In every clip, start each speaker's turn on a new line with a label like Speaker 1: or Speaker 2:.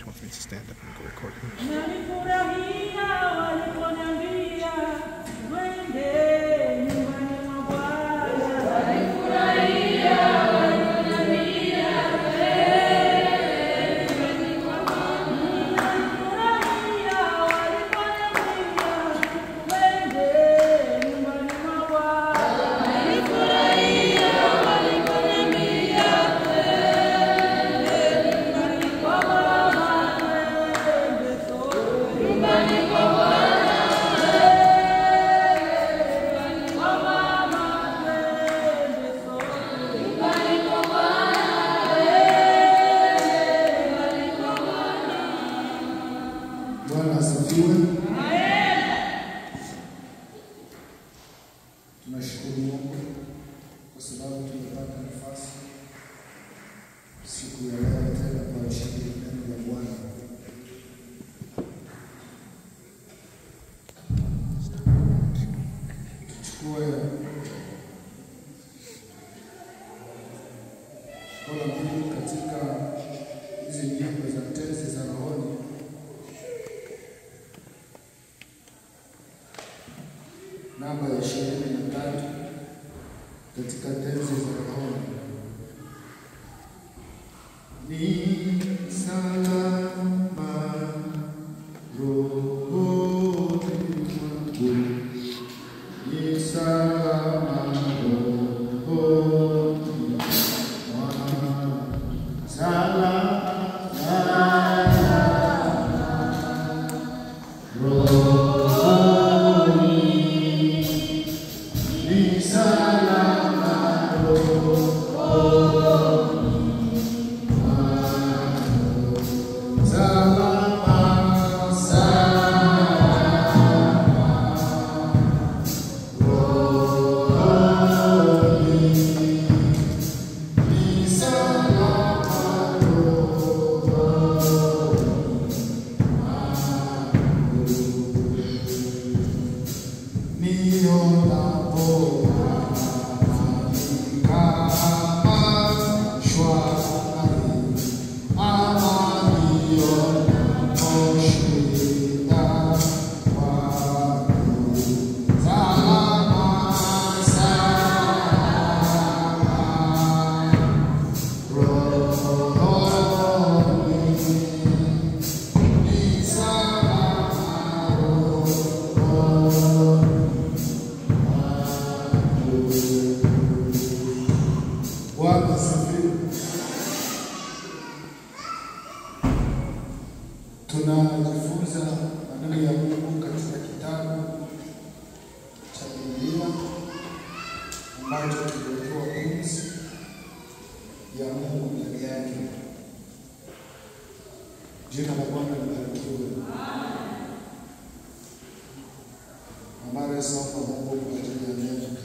Speaker 1: Wants me to stand up and go record him.
Speaker 2: Nalifurahia waliponiambia twende nyumbani mwa Bwana. Nalifurahia waliponiambia twende nyumbani mwa Bwana. Nalifurahia waliponiambia twende nyumbani mwa Bwana. Nalifurahia waliponiambia twende nyumbani kwa Bwana. Twende sote nyumbani kwa Bwana. Nyumbani kwa Baba, twende sote nyumbani kwa Bwana. Nyumbani kwa Bwana.
Speaker 3: Bwana asifiwe. Tunashukuru Mungu kwa sababu tumepata nafasi siku ya leo tena kwa ajili ya neno la Bwana. Tuchukue dola mbili katika hizi nyimbo za tenzi za rohoni. Namba ya 23 katika tenzi za rohoni. Ni salama rohoni mwangu, ni salama rohoni mwangu, salama rohoni, ni salama rohoni mwangu, salama, salama rohoni, ni salama rohoni mwangu. Nionapo amani kama shwari, ama nionapo shida kwangu, salama, salama rohoni, ni salama rohoni. Bwana asifiwe. Tunajifunza maneno ya Mungu katika kitabu cha Biblia ambacho kimewekewa pumzi ya Mungu ndani yake. Jina la Bwana libarikiwe. Mama Resa, omba Mungu kwa ajili ya neno.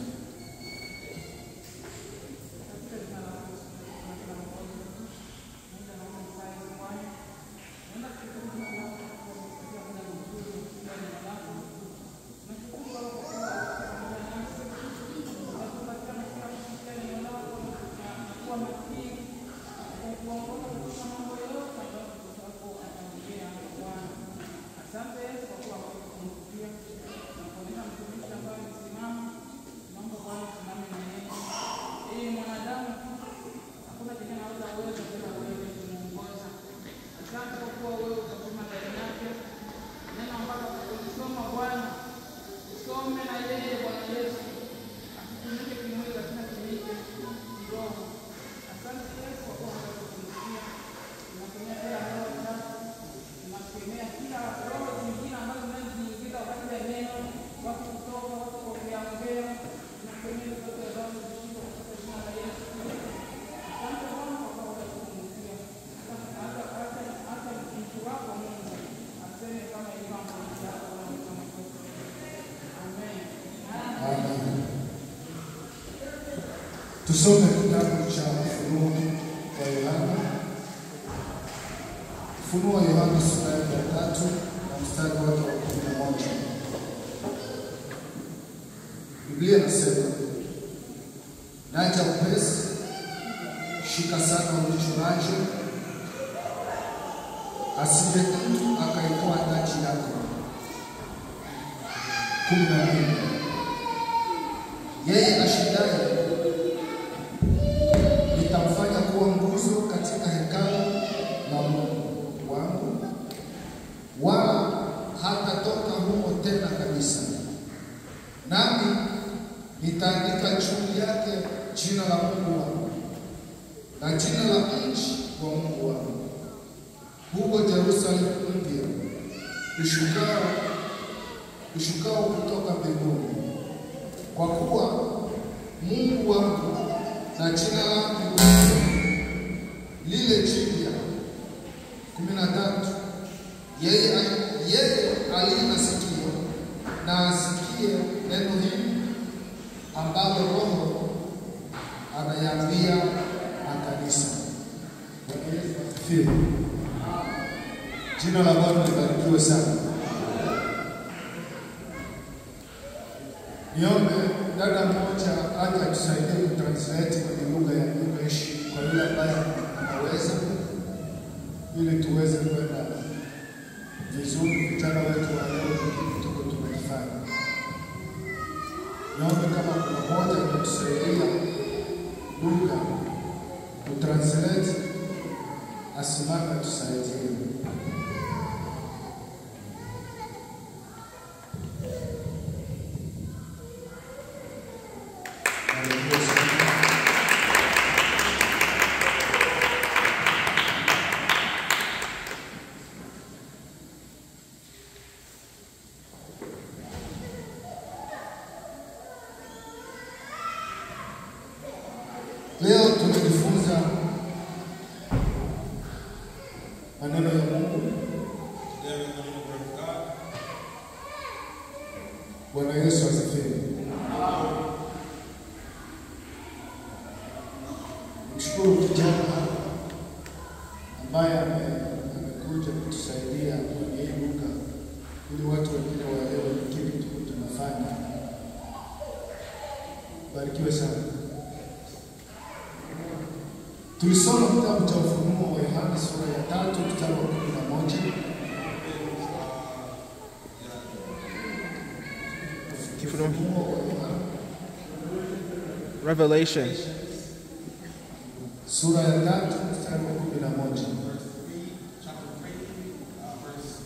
Speaker 4: Asante Yesu kwa kuwa umetufungukia na kuonyesha mtumishi ambaye amesimama. Naomba Bwana usimame na yeye. Ee mwanadamu, hakuna kingine anaweza uwezo bila wewe kumuongoza. Asante kwa kuwa wewe utasema ndani yake neno ambalo kulisoma Bwana, usome na yeye Bwana Yesu, asitumike kimwili lakini atumike kiroho. Asante Yesu kwa kuwa unatufungukia. Tunakemea kila roho chafu, tunakemea kila roho zingine ambazo zinazojiingiza wakati wa neno, watu kutoka, watu kuongeaongea. Tunakemea hizo zote roho zishindwe katika jina la Yesu Kristo. Asante Bwana kwa kuwa unatufungukia. Hata mtumishi wako Mungu aseme kama ilivyo mtumishi wako Bwana kama kwetu. Amen.
Speaker 3: Amen. Tusome kitabu cha Ufunuo wa Yohana. Ufunuo wa Yohana sura ya 3 na mstari wake wa 11. Biblia inasema, naja upesi, shika sana ulicho nacho, asije mtu akaitoa taji yako. 14. Yeye ashindaye nitamfanya kuwa nguzo katika hekalu la Mungu wangu, wala hatatoka humo tena kabisa. Nami nitaandika juu yake jina la Mungu wangu na jina la mji wa Mungu wangu, huko Yerusalemu mpya ushukao kutoka mbinguni, kwa kuwa Mungu wangu na jina langu lile jipya. 13. Yeye aliye na sikio na asikie neno hili ambalo Roho anayambia makanisa. Bwana Yesu asifiwe. Jina la Bwana libarikiwe sana. Niombe dada mmoja aje atusaidie kutranslate kwenye lugha ya English kwa yule ambaye anaweza, ili tuweze kwenda vizuri, vijana wetu waelewe kitu tuko tunakifanya. Niombe kama kuna mmoja atatusaidia lugha kutranslate, asimame atusaidie. Leo tunajifunza maneno ya Mungu. Bwana Yesu asifiwe. Mshukuru kijana hapa ambaye amekuja kutusaidia kwenye hii lugha ili watu wengine waelewe ni kipi tuko tunafanya. Barikiwe sana. Tulisoma kitabu cha Ufunuo wa Yohana sura ya 3 mstari wa 11. Ufunuo wa Yohana.
Speaker 1: Revelation.
Speaker 3: Sura ya 3 mstari wa 11.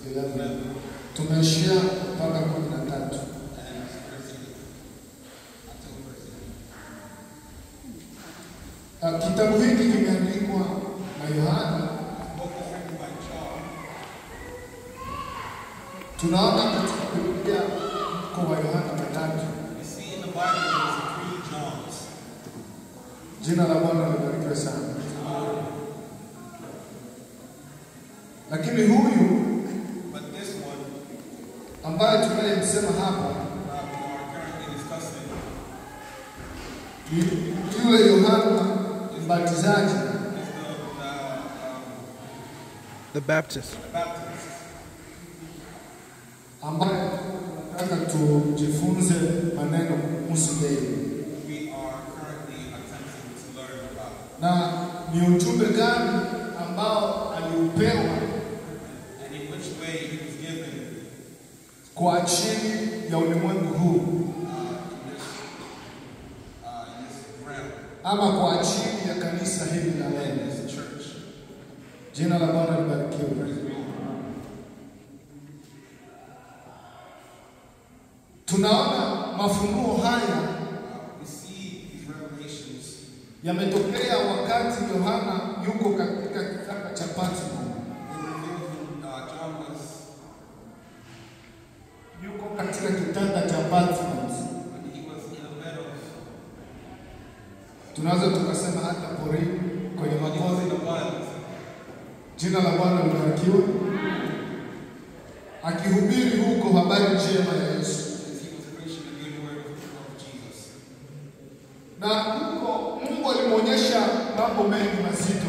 Speaker 3: 11. Tumeishia mpaka 13. Kitabu hiki kimeandikwa na Yohana. Tunaona katika Biblia mko wa Yohana 3. Jina la Bwana libarikiwe sana. Lakini huyu ambaye tunayemsema hapa ni yule Yohana Mbatizaji,
Speaker 1: the Baptist,
Speaker 3: ambaye tunataka tujifunze maneno kuhusu yeye. Na ni ujumbe gani ambao aliupewa kwa ajili ya ulimwengu huu, ama kwa ajili ya kanisa hili la leo. Jina la Bwana libarikiwe. Tunaona mafunuo haya yametokea wakati Yohana yuko katika kitaka cha Patmo. Yuko katika kitanda cha Patmos. Tunaweza tukasema hata porini kwenye makozi. Jina la Bwana libarikiwe. Akihubiri huko habari njema ya Yesu. Na huko Mungu alimuonyesha mambo mengi mazito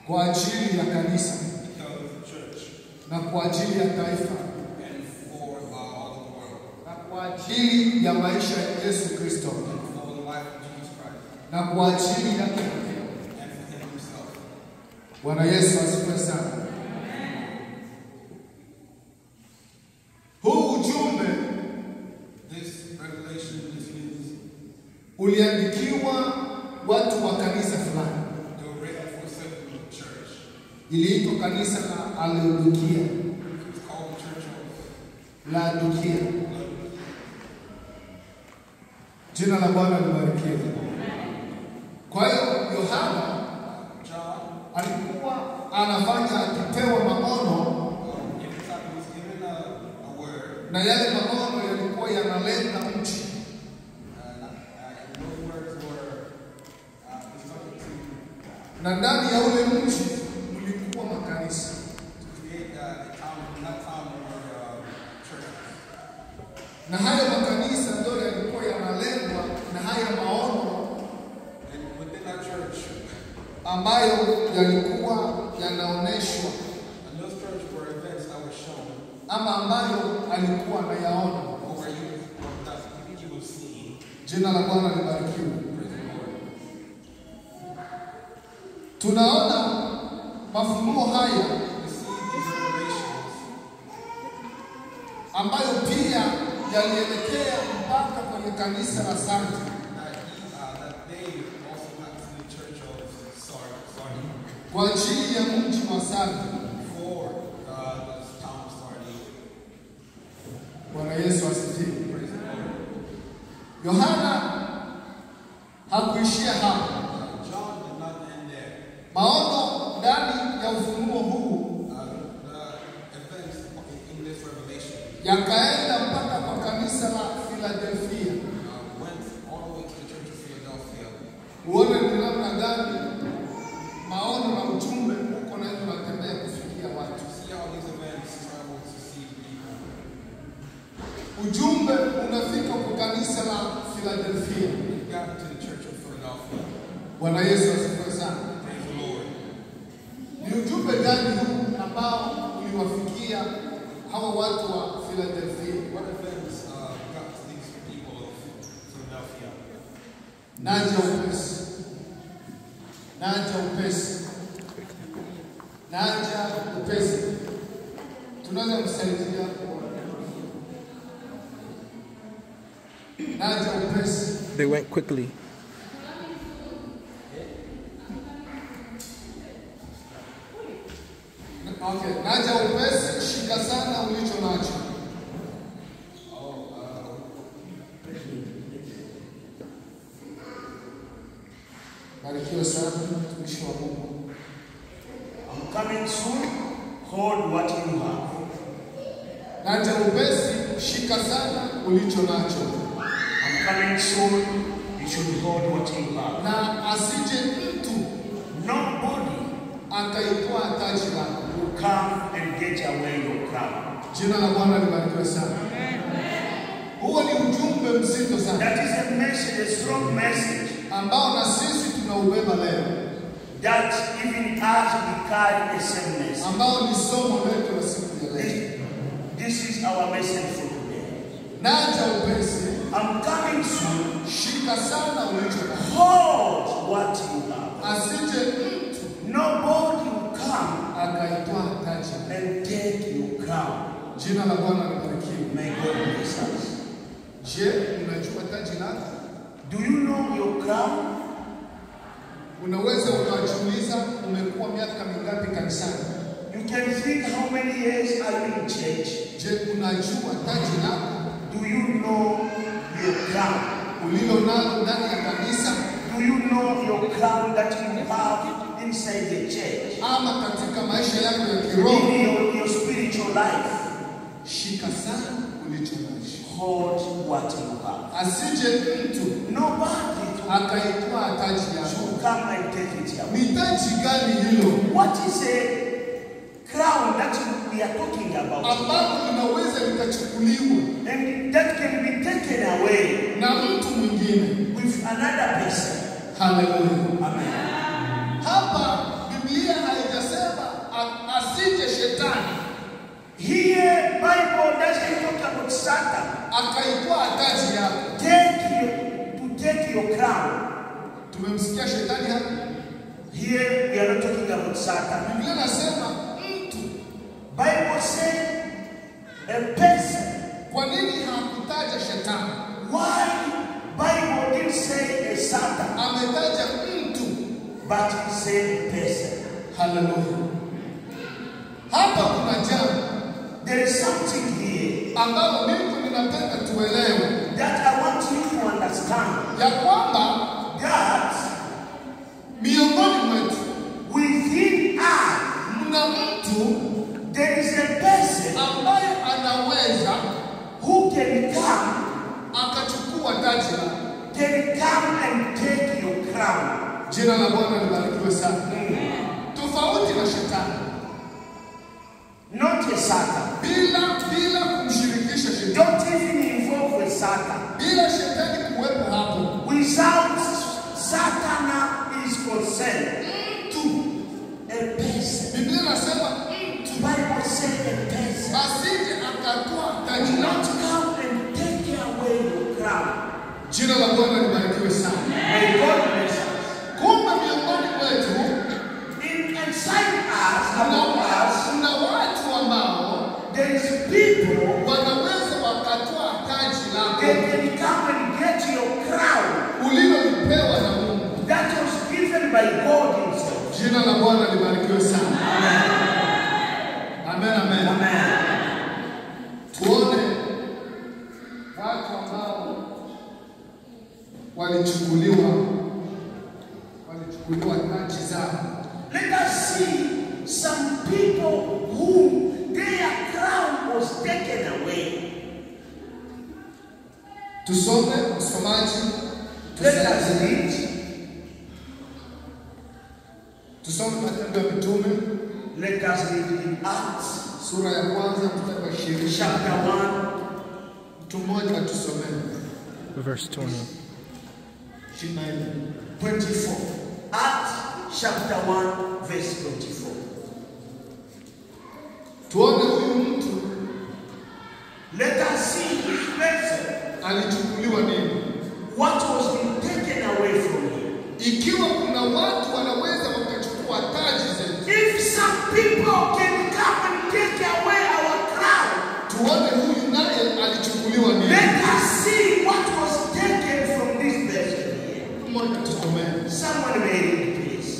Speaker 3: kwa ajili ya kanisa na kwa ajili ya taifa na kwa ajili ya maisha ya Yesu Kristo na kwa ajili yake mwenyewe. Bwana Yesu asifiwe sana. Huu ujumbe,
Speaker 5: This revelation, this news,
Speaker 3: uliandikiwa watu wa kanisa fulani.
Speaker 5: They were written for a certain church.
Speaker 3: Iliitwa kanisa la Laodikia.
Speaker 5: It was called the Church of
Speaker 3: Laodikia.
Speaker 5: Laodicea.
Speaker 3: Jina la Bwana libarikiwe. Kwa hiyo Yohana
Speaker 5: John,
Speaker 3: alikuwa anafanya akipewa maono,
Speaker 5: every time he was given a word,
Speaker 3: na yale maono yalikuwa yanalenga mji,
Speaker 5: and those words were instructed to
Speaker 3: na ndani ya ule mji mlikuwa makanisa,
Speaker 5: to create a town, in that town were churches.
Speaker 3: Na hayo makanisa ndio yalikuwa yanalengwa na haya maono
Speaker 5: And within that church,
Speaker 3: ambayo yalikuwa yanaoneshwa
Speaker 5: and those church were events that were shown,
Speaker 3: ama ambayo alikuwa anayaona.
Speaker 5: or were you, or that he was seeing.
Speaker 3: Jina la Bwana libarikiwe.
Speaker 5: Praise the Lord.
Speaker 3: Tunaona mafunuo haya
Speaker 5: We see these revelations
Speaker 3: ambayo pia yalielekea mpaka kwenye kanisa la Sardi,
Speaker 5: that they also got to the church of Sardis,
Speaker 3: kwa ajili ya mji wa Sardi.
Speaker 5: for the town of Sardis.
Speaker 3: Bwana Yesu asifiwe.
Speaker 5: Praise the Lord.
Speaker 3: Yohana hakuishia hapo.
Speaker 5: John did not end there.
Speaker 3: Maono ndani ya ufunuo huu
Speaker 5: The events in this revelation
Speaker 3: yakaenda mpaka kwa kanisa la Philadelphia.
Speaker 5: went all the way to the church of Philadelphia.
Speaker 3: Uone ni namna gani maono na ujumbe uko na unatembea kufikia watu.
Speaker 5: See how these events travel to see people.
Speaker 3: Ujumbe unafika kwa kanisa la Philadelphia.
Speaker 5: It got to the church of Philadelphia.
Speaker 3: Bwana Yesu asifiwe sana.
Speaker 5: Praise the Lord.
Speaker 3: Ni ujumbe gani huu ambao uliwafikia hawa watu wa Philadelphia?
Speaker 5: What events got to these people of Philadelphia?
Speaker 3: Naja upesi, naja upesi, naja upesi. Tunaweza kusaidia. Naja upesi.
Speaker 1: They went quickly.
Speaker 3: Okay, naja upesi, shika sana ulicho nacho. Barikiwe sana mtumishi wa Mungu.
Speaker 6: I'm coming soon. Hold what you have.
Speaker 3: Naja upesi, shika sana ulicho nacho.
Speaker 6: I'm coming soon. You should hold what you have.
Speaker 3: Na asije mtu
Speaker 6: Nobody
Speaker 3: akaitwaa taji lako.
Speaker 6: will come and get away your crown.
Speaker 3: Jina la Bwana libarikiwe sana. Huo ni ujumbe mzito sana
Speaker 6: That is a message, a strong message
Speaker 3: ambao na sisi tunaubeba leo,
Speaker 6: that even us we carry the same message.
Speaker 3: ambao ni somo letu la siku ya leo.
Speaker 6: This is our message for today.
Speaker 3: Naja upesi,
Speaker 6: I'm coming soon.
Speaker 3: shika sana ulicho nacho.
Speaker 6: Hold what you have.
Speaker 3: Asije mtu
Speaker 6: Nobody will come
Speaker 3: akaitwaa taji lako.
Speaker 6: and take your crown.
Speaker 3: Jina la Bwana libarikiwe.
Speaker 6: May God bless us.
Speaker 3: Je, unajua taji lako?
Speaker 6: Do you know your crown?
Speaker 3: Unaweza ukajiuliza umekuwa miaka mingapi kanisani?
Speaker 6: You can think how many years are you in church?
Speaker 3: Je, unajua taji lako
Speaker 6: Do you know your crown?
Speaker 3: ulilo nalo ndani ya kanisa
Speaker 6: Do you know your crown that you have inside the church?
Speaker 3: ama katika maisha yako ya kiroho?
Speaker 6: In your spiritual life,
Speaker 3: Shika sana ulicho nacho.
Speaker 6: hold what you have.
Speaker 3: Asije mtu
Speaker 6: Nobody
Speaker 3: akaitwaa taji yako.
Speaker 6: should come and take it away.
Speaker 3: Ni taji gani hilo
Speaker 6: What is a crown that we are talking about?
Speaker 3: ambalo linaweza likachukuliwa
Speaker 6: And that can be taken away
Speaker 3: na mtu mwingine?
Speaker 6: with another person.
Speaker 3: Haleluya!
Speaker 6: Amen.
Speaker 3: Hapa Biblia haijasema asije shetani
Speaker 6: Here, Bible doesn't talk about Satan.
Speaker 3: akaitwaa taji yako.
Speaker 6: To take your crown.
Speaker 3: Tumemsikia shetani hapa?
Speaker 6: Here we are not talking about Satan.
Speaker 3: Biblia nasema mtu.
Speaker 6: Bible says a person.
Speaker 3: Kwa nini hakutaja shetani?
Speaker 6: Why Bible didn't say a Satan?
Speaker 3: Ametaja mtu,
Speaker 6: but he said a person.
Speaker 3: Hallelujah. Hapa kuna jambo.
Speaker 6: There is something here
Speaker 3: ambalo mimi ninapenda tuelewe,
Speaker 6: that I want you to understand,
Speaker 3: ya kwamba
Speaker 6: that
Speaker 3: miongoni mwetu,
Speaker 6: within us,
Speaker 3: mna mtu,
Speaker 6: there is a person
Speaker 3: ambaye anaweza
Speaker 6: who can come,
Speaker 3: akachukua taji lako,
Speaker 6: can come and take your crown.
Speaker 3: Jina la Bwana libarikiwe sana. Tofauti na shetani.
Speaker 6: Not a Satan.
Speaker 3: Bila kumshirikisha shetani.
Speaker 6: Don't even involve a Satan.
Speaker 3: Bila shetani kuwepo hapo.
Speaker 6: Without Satan is concerned.
Speaker 3: Mtu,
Speaker 6: a person.
Speaker 3: Biblia inasema mtu.
Speaker 6: Bible says a person.
Speaker 3: Asije akatoa taji
Speaker 6: Not
Speaker 3: lako.
Speaker 6: come and take away your crown.
Speaker 3: Jina la Bwana libarikiwe sana.
Speaker 6: May God bless us.
Speaker 3: Kumbe miongoni mwetu,
Speaker 6: inside us, among us,
Speaker 3: kuna watu ambao
Speaker 6: there is people
Speaker 3: wanaweza wakatoa taji lako.
Speaker 6: They can come and get your crown
Speaker 3: ulilolipewa na Mungu.
Speaker 6: That was given by God himself.
Speaker 3: Jina la Bwana libarikiwe sana. Amen, amen.
Speaker 6: Amen.
Speaker 3: Tuone watu ambao walichukuliwa taji zao.
Speaker 6: Let us see some people who their crown was taken away.
Speaker 3: Tusome, msomaji.
Speaker 6: Let us read.
Speaker 3: Tusome Matendo ya Mitume.
Speaker 6: Let us read in Acts
Speaker 3: sura ya kwanza mstari wa 20.
Speaker 6: Chapter 1.
Speaker 3: Mtu mmoja atusomee.
Speaker 1: Verse 20.
Speaker 6: 24. Acts chapter 1 verse 24.
Speaker 3: Tuone huyu mtu.
Speaker 6: Let us see this person.
Speaker 3: Alichukuliwa nini?
Speaker 6: What was being taken away from him?
Speaker 3: Ikiwa kuna watu wanaweza wakachukua taji zetu.
Speaker 6: If some people can come and take away our crown.
Speaker 3: Tuone huyu naye alichukuliwa nini?
Speaker 6: Let us see what was taken from this person here.
Speaker 3: Mmoja tusomee.
Speaker 6: Someone may read, please.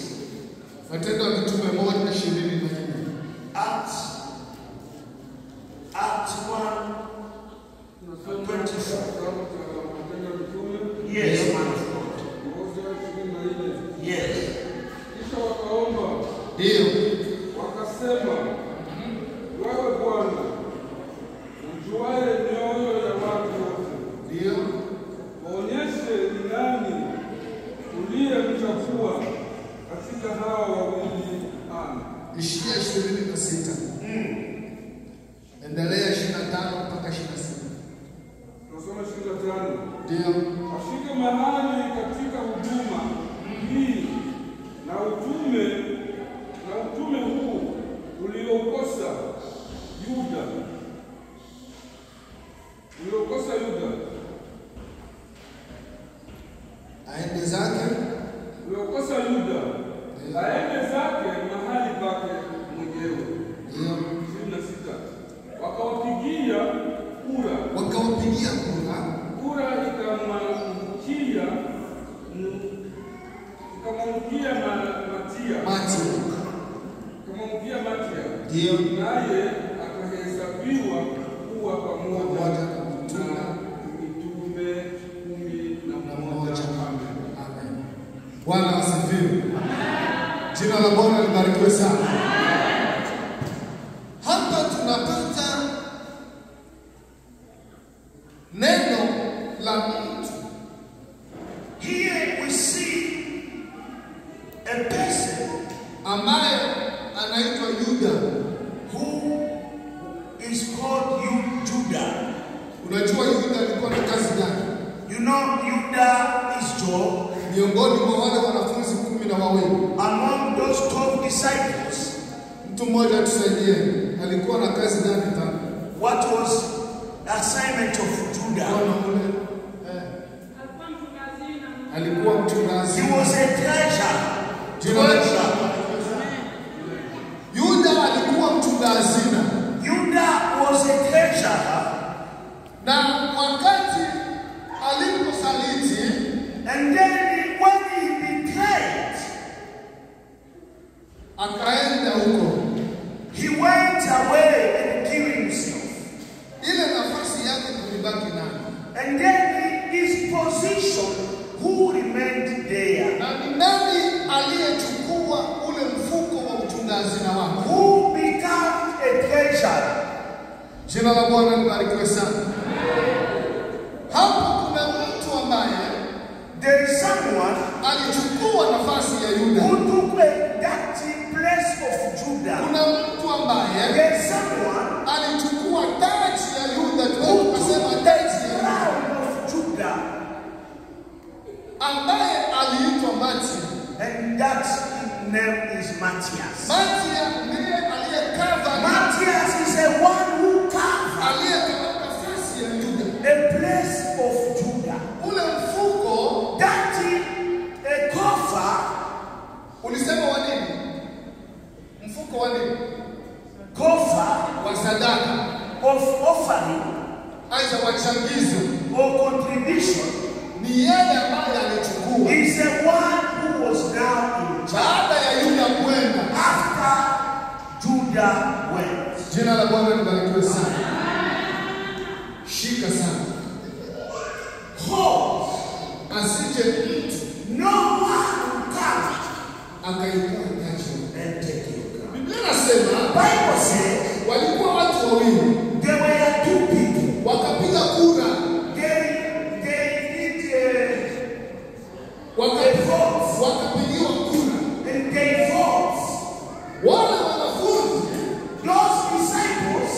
Speaker 3: Matendo ya Mitume 1:24.
Speaker 6: Acts 1:24. Yes, man of God. Yes.
Speaker 5: Kisha wakaomba.
Speaker 3: Ndio.
Speaker 5: Wakasema, wewe Bwana, ujuaye mioyo ya watu wote.
Speaker 3: Ndio.
Speaker 5: Waonyeshe ni nani uliyemchagua katika hawa wawili. Amen.
Speaker 3: Ishia 26. Endelea 25 mpaka 26.
Speaker 5: Tunasoma 25.
Speaker 3: Ndio.
Speaker 5: Ashike mahali katika huduma hii na utume huu uliokosa Yuda. Uliokosa Yuda.
Speaker 3: Aende zake.
Speaker 5: Uliokosa Yuda. Aende zake mahali pake mwenyewe.
Speaker 3: Ndio.
Speaker 5: 26. Wakawapigia kura.
Speaker 3: Wakawapigia kura.
Speaker 5: Kura ikamwangukia Matia. Ikamwangukia Matia.
Speaker 3: Ndio.
Speaker 5: Naye akahesabiwa kuwa pamoja na mitume 11.
Speaker 3: Amen. Bwana asifiwe. Jina la Bwana libarikiwe sana. Hapa tunapata neno la mtu.
Speaker 6: Here we see a person
Speaker 3: ambaye anaitwa Yuda,
Speaker 6: who is called Judah.
Speaker 3: Unajua Yuda alikuwa na kazi gani?
Speaker 6: You know Judah is Job.
Speaker 3: Miongoni mwa wale wanafunzi 12.
Speaker 6: Among those 12 disciples.
Speaker 3: Mtu mmoja atusaidie, alikuwa na kazi gani pale?
Speaker 6: What was the assignment of Judah?
Speaker 3: Alikuwa mchungaji.
Speaker 6: He was a treasure. Treasury.
Speaker 3: Jina la Bwana libarikiwe sana. Hapo kuna mtu ambaye
Speaker 6: There is someone
Speaker 3: alichukua nafasi ya Yuda.
Speaker 6: who took that place of Judah.
Speaker 3: Kuna mtu ambaye
Speaker 6: There is someone
Speaker 3: alichukua taji ya Yuda,
Speaker 6: who
Speaker 3: tunaweza
Speaker 6: took
Speaker 3: kusema
Speaker 6: the
Speaker 3: taji ya Yuda,
Speaker 6: crown of Judah,
Speaker 3: ambaye aliitwa Matia.
Speaker 6: and that name is Matthias.
Speaker 3: Matia ndiye aliyekava
Speaker 6: Matthias is the one who covered
Speaker 3: aliyekava nafasi ya Yuda.
Speaker 6: the place of Judah.
Speaker 3: Ule mfuko
Speaker 6: That a coffer,
Speaker 3: ulisema wa nini? Mfuko wa nini?
Speaker 6: coffer
Speaker 3: Wa sadaka,
Speaker 6: of offering
Speaker 3: aidha wa changizo.
Speaker 6: or contribution
Speaker 3: Ni yeye ambaye alichukua
Speaker 6: is the one who was now in charge
Speaker 3: baada ya Yuda kwenda.
Speaker 6: after Judah went.
Speaker 3: Jina la Bwana libarikiwe sana. Shika sana,
Speaker 6: Hold.
Speaker 3: asije mtu
Speaker 6: No one will come
Speaker 3: akaitoa taji.
Speaker 6: and take your crown.
Speaker 3: Biblia inasema
Speaker 6: Bible says
Speaker 3: walikuwa watu wawili
Speaker 6: there were two people.
Speaker 3: wakapiga kura,
Speaker 6: They did
Speaker 3: wakapigiwa kura.
Speaker 6: and they fought.
Speaker 3: Wale wanafunzi
Speaker 6: Those disciples,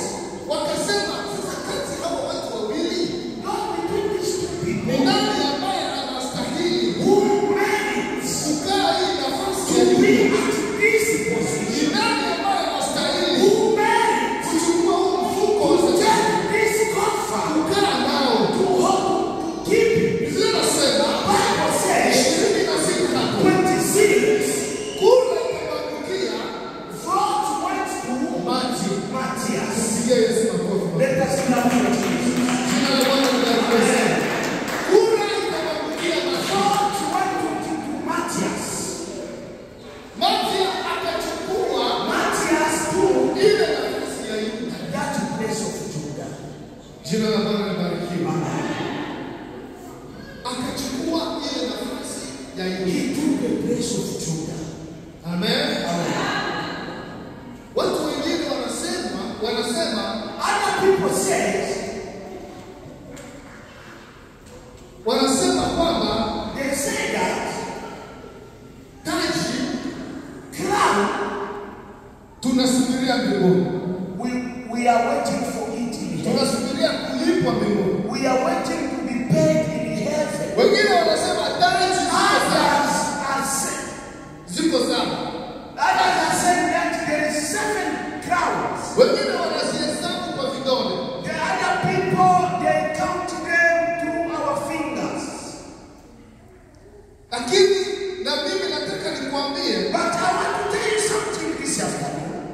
Speaker 3: wakasema, sasa kati hawa watu wawili
Speaker 6: not between these two
Speaker 3: ni
Speaker 6: people,
Speaker 3: nani ambaye anastahili
Speaker 6: who merits
Speaker 3: kukaa hii nafasi ya
Speaker 6: to
Speaker 3: juu?
Speaker 6: be at this
Speaker 3: Ni
Speaker 6: position,
Speaker 3: nani ambaye anastahili
Speaker 6: who merits
Speaker 3: kuchukua huu mfuko wa
Speaker 6: to
Speaker 3: sadaka,
Speaker 6: take this coffer,
Speaker 3: kukaa nao?
Speaker 6: to hold, to keep it.
Speaker 3: Biblia inasema
Speaker 6: Bible says
Speaker 3: 26
Speaker 6: 26
Speaker 3: kura ikaangukia
Speaker 6: vote went to
Speaker 3: Matthew.
Speaker 6: Matthias.
Speaker 3: Mpigie Yesu makofi.
Speaker 6: Let us clap for Jesus.
Speaker 3: Jina la Bwana libarikiwe sana. Kura ikamwangukia Matthew.
Speaker 6: Vote went to Matthias.
Speaker 3: Matthew akachukua
Speaker 6: Matthias took
Speaker 3: ile nafasi ya Yuda.
Speaker 6: that place of Judah.
Speaker 3: Jina la Bwana libarikiwe. Akachukua ile nafasi ya Yuda.
Speaker 6: He took the place of Judah.
Speaker 3: Amen. Watu wengine wanasema
Speaker 6: Other people say
Speaker 3: wanasema kwamba
Speaker 6: they say that
Speaker 3: taji
Speaker 6: crown
Speaker 3: tunasubiria mbinguni,
Speaker 6: we are waiting for it in heaven.
Speaker 3: tunasubiria kulipwa mbinguni.
Speaker 6: We are waiting to be paid in heaven.
Speaker 3: Wengine wanasema taji ziko sawa,
Speaker 6: Others are saying,
Speaker 3: ziko sawa.
Speaker 6: others are saying that there is seven crowns.
Speaker 3: Wengine wanazihesabu kwa vidole,
Speaker 6: The other people they count them through our fingers.
Speaker 3: lakini na mimi nataka nikwambie,
Speaker 6: But I want to tell you something this afternoon.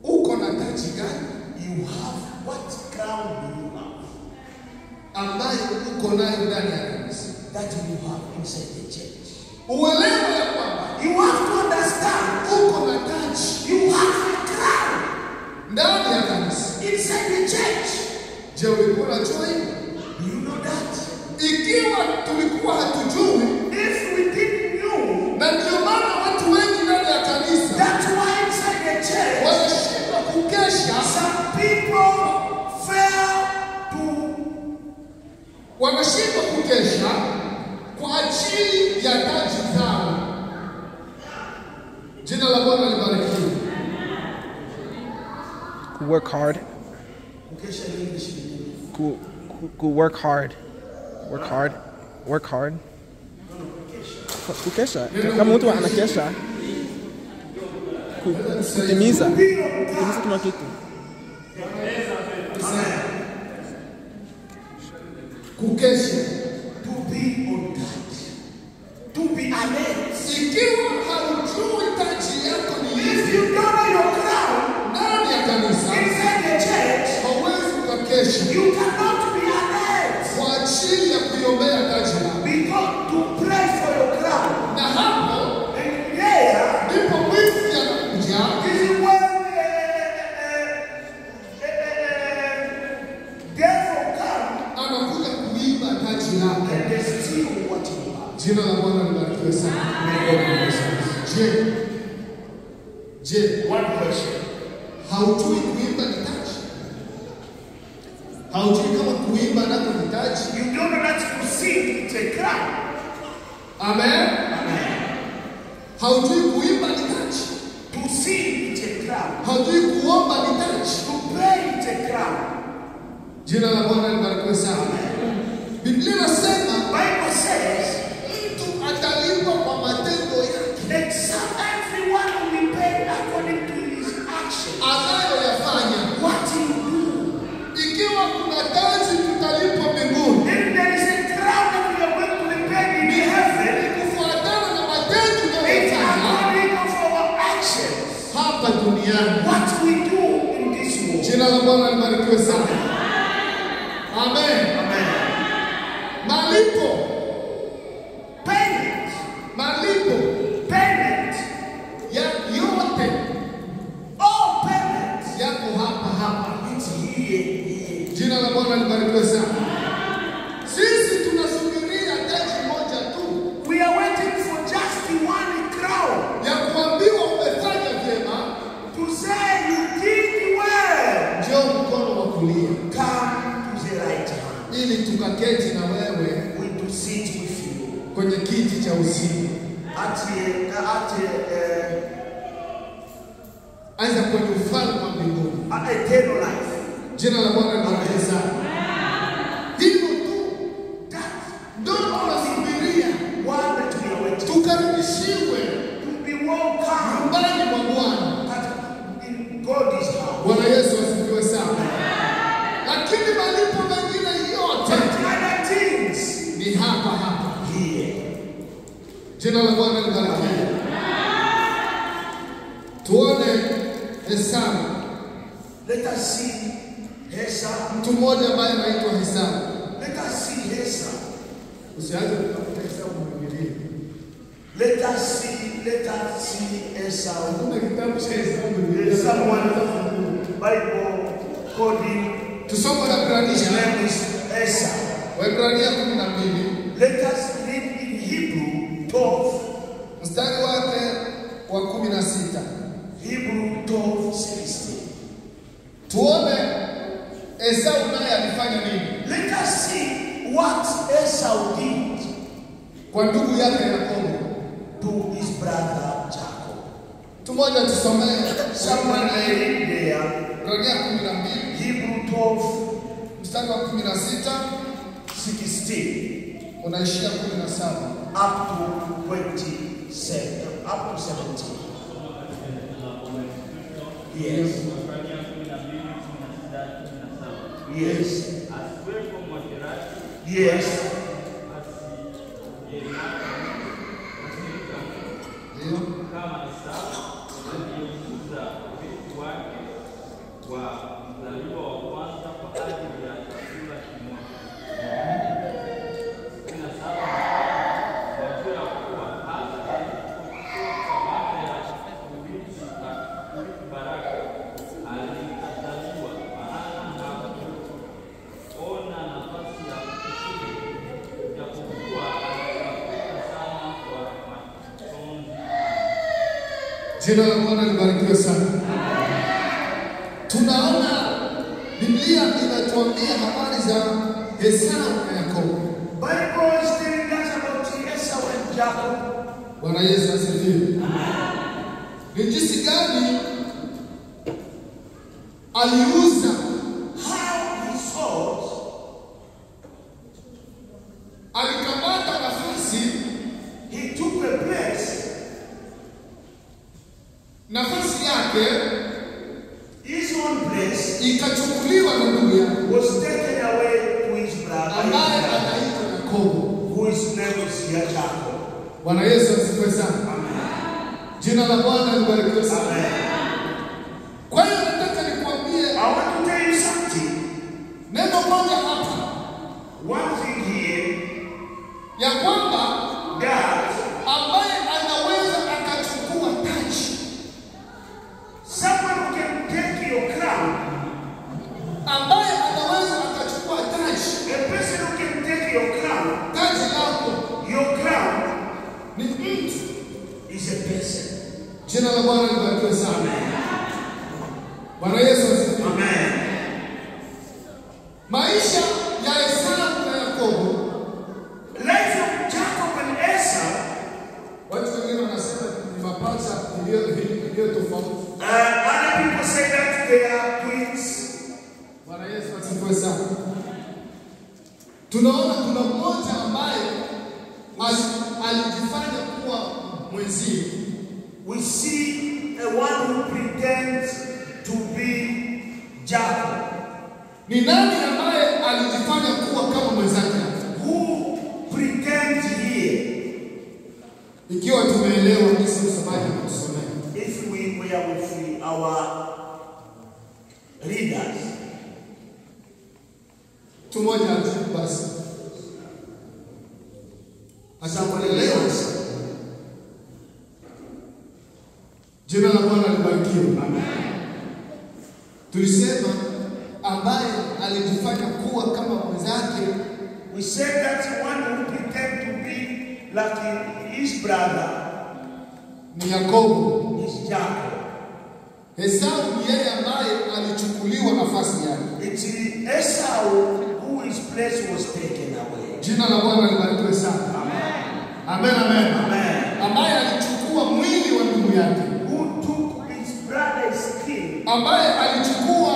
Speaker 3: uko na taji gani
Speaker 6: You have what crown do you have
Speaker 3: ambayo uko nayo ndani ya kanisa?
Speaker 6: that you have inside the church?
Speaker 3: Uelewe ya kwamba
Speaker 6: You have to understand
Speaker 3: uko na taji
Speaker 6: you have a crown
Speaker 3: ndani ya kanisa.
Speaker 6: inside the church.
Speaker 3: Je, ulikuwa unajua hivyo?
Speaker 6: Do you know that?
Speaker 3: Ikiwa tulikuwa hatujui,
Speaker 6: If we didn't know,
Speaker 3: na ndio maana watu wengi ndani ya kanisa
Speaker 6: that's why inside the church
Speaker 3: wanashindwa kukesha,
Speaker 6: some people fail to
Speaker 3: wanashindwa kukesha kwa ajili ya taji zao. Jina la Bwana libarikiwe.
Speaker 1: Work hard.
Speaker 6: Kukesha in English ni nini?
Speaker 1: Ku work hard. Work hard. Work hard. Kukesha. Kama mtu anakesha kutimiza kutimiza kila kitu.
Speaker 3: Kukesha.
Speaker 6: To be on guard, to be alert.
Speaker 3: Ikiwa haujui taji yako ni
Speaker 6: If
Speaker 3: ipi
Speaker 6: you don't know your crown
Speaker 3: ndani ya kanisa,
Speaker 6: inside the church,
Speaker 3: hauwezi ukakesha
Speaker 6: you cannot be alert
Speaker 3: kwa ajili ya kuiombea taji lako,
Speaker 6: because to pray for your crown.
Speaker 3: na hapo
Speaker 6: And there,
Speaker 3: ndipo mwizi anakuja
Speaker 6: this is when devil come
Speaker 3: anakuja kuiba taji lako.
Speaker 6: and they steal what you have.
Speaker 3: Jina la Bwana libarikiwe sana. Je, je,
Speaker 6: One question.
Speaker 3: Haujui kuimba ni taji. Haujui kama kuimba nako ni taji.
Speaker 6: You don't know that to sing, it's a crown.
Speaker 3: Amen. Haujui kuimba ni taji.
Speaker 6: To sing, it's a crown.
Speaker 3: Haujui kuomba ni taji.
Speaker 6: To pray, it's a crown.
Speaker 3: Jina la Bwana libarikiwe sana. Biblia inasema
Speaker 6: Bible says
Speaker 3: mtu atalipwa kwa matendo yake
Speaker 6: that everyone will be paid according to his action.
Speaker 3: anayoyafanya.
Speaker 6: What you do.
Speaker 3: Ikiwa kuna taji tutalipwa mbinguni,
Speaker 6: If there is a crown that we are going to be paid in heaven,
Speaker 3: kufuatana na matendo
Speaker 6: it's
Speaker 3: tunayoyafanya
Speaker 6: according of our actions.
Speaker 3: hapa duniani.
Speaker 6: What we do in this world.
Speaker 3: Jina la Bwana libarikiwe sana. Amen.
Speaker 6: Amen.
Speaker 3: Malipo,
Speaker 6: Payment.
Speaker 3: malipo
Speaker 6: Payment.
Speaker 3: ya yote
Speaker 6: All payment.
Speaker 3: yako hapa hapa.
Speaker 6: It's here, here.
Speaker 3: Jina la Bwana libarikiwe sana. Sisi tunasubiria taji moja tu
Speaker 6: We are waiting for just one crown
Speaker 3: ya kuambiwa umefanya vyema,
Speaker 6: to say you did well.
Speaker 3: njoo mkono wa kulia
Speaker 6: Come to the right hand.
Speaker 3: ili tukaketi na wewe
Speaker 6: We to sit with you
Speaker 3: kwenye kiti cha uzima,
Speaker 6: at
Speaker 3: aidha kwenye ufalme wa mbinguni.
Speaker 6: at eternal life.
Speaker 3: Jina la Bwana libarikiwe sana. Hilo tu
Speaker 6: That
Speaker 3: ndio tunasubiria,
Speaker 6: one that we are waiting
Speaker 3: tukaribishiwe
Speaker 6: to be welcome
Speaker 3: nyumbani mwa Bwana.
Speaker 6: at in God's house.
Speaker 3: Bwana Yesu asifiwe sana. Lakini malipo mengine yote
Speaker 6: But other things
Speaker 3: ni hapa hapa.
Speaker 6: here.
Speaker 3: Jina la Bwana libarikiwe. Tuone Esau,
Speaker 6: Let us see Esau.
Speaker 3: mtu mmoja ambaye anaitwa Esau.
Speaker 6: Let us see Esau.
Speaker 3: Usianze kutafuta Esau kwa Biblia.
Speaker 6: Let us see Esau.
Speaker 3: Hakuna kitabu cha Esau
Speaker 6: There's
Speaker 3: Biblia.
Speaker 6: someone Bible called him.
Speaker 3: Tusome
Speaker 6: His
Speaker 3: Waebrania,
Speaker 6: name is Esau.
Speaker 3: Waebrania 12
Speaker 6: Let us read in Hebrew 12,
Speaker 3: mstari wake wa 16.
Speaker 6: Hebrew 12, 16.
Speaker 3: Tuone Esau naye alifanya nini
Speaker 6: Let us see what Esau did
Speaker 3: kwa ndugu yake Yakobo.
Speaker 6: to his brother Jacob.
Speaker 3: Mtu mmoja tusomee
Speaker 6: Someone read there,
Speaker 3: Waebrania 12
Speaker 6: Hebrew 12,
Speaker 3: mstari wa 16
Speaker 6: 16
Speaker 3: unaishia 17.
Speaker 6: up to 27, up to 17. Yes, yes,
Speaker 2: Asiwepo mwasherati,
Speaker 6: yes.
Speaker 2: asiyemcha Mungu
Speaker 3: Ndio.
Speaker 2: kama Esau aliyeuza urithi wake wa mzaliwa wa kwanza kwa ajili ya chakula kimoja. 17 Wajua ya kuwa hata alipotoka baada ya kurithi baraka, alikataliwa, maana hakuona nafasi ya kushukuru, japokuwa alitafuta sana kwa machozi.
Speaker 3: Jina la Bwana libarikiwe sana. Tunaona Biblia inatuambia habari za Esau na Yakobo.
Speaker 6: Bible is telling us about Esau and Jacob.
Speaker 3: Bwana Yesu asifiwe. Ni jinsi gani aliuza,
Speaker 6: How he sold,
Speaker 3: alikamata nafasi,
Speaker 6: he took a place,
Speaker 3: nafasi yake
Speaker 6: his own place
Speaker 3: ikachukuliwa na ndugu yake
Speaker 6: was taken away to his brother,
Speaker 3: ambaye anaitwa Yakobo.
Speaker 6: whose name is Jacob.
Speaker 3: Bwana Yesu asifiwe sana. Jina la Bwana libarikiwe sana.
Speaker 6: Amen.
Speaker 3: Kwa hiyo nataka nikuambie
Speaker 6: I want to tell you something.
Speaker 3: neno moja hapa
Speaker 6: One thing here,
Speaker 3: ya kwamba
Speaker 6: that
Speaker 3: ambaye anaweza akachukua taji,
Speaker 6: someone who can take your crown,
Speaker 3: ambaye anaweza akachukua taji,
Speaker 6: a person who can take your crown,
Speaker 3: taji lako
Speaker 6: your crown
Speaker 3: ni mtu.
Speaker 6: is a person.
Speaker 3: Jina la Bwana libarikiwe sana. Bwana Yesu asifiwe.
Speaker 6: Amen.
Speaker 3: Maisha ya Esau na Yakobo,
Speaker 6: Life of Jacob and Esau,
Speaker 3: watu wengine wanasema ni mapacha iliyo tofauti.
Speaker 6: Other people say that they are twins.
Speaker 3: Bwana Yesu asifiwe sana. Tunaona kuna mmoja ambaye alijifanya kuwa mwenzie.
Speaker 6: We see a one who pretends to be Jacob.
Speaker 3: Ni nani ambaye alijifanya kuwa kama mwenzake?
Speaker 6: Who pretends here?
Speaker 3: Ikiwa tumeelewa jinsi msomaji ametusomea.
Speaker 6: If we were with our readers.
Speaker 3: Mtu mmoja ajibu basi. Ashakuelewa. Jina la Bwana libarikiwe. Amen. Tulisema ambaye alijifanya kuwa kama mwenzake.
Speaker 6: We said that one who pretend to be like his brother
Speaker 3: ni Yakobo.
Speaker 6: Is Jacob.
Speaker 3: Esau ni yeye ambaye alichukuliwa nafasi yake.
Speaker 6: It's Esau who his place was taken away.
Speaker 3: Jina la Bwana libarikiwe sana. Amen. Amen, amen.
Speaker 6: Amen.
Speaker 3: Ambaye alichukua mwili wa ndugu yake.
Speaker 6: Who took his brother's skin.
Speaker 3: Ambaye alichukua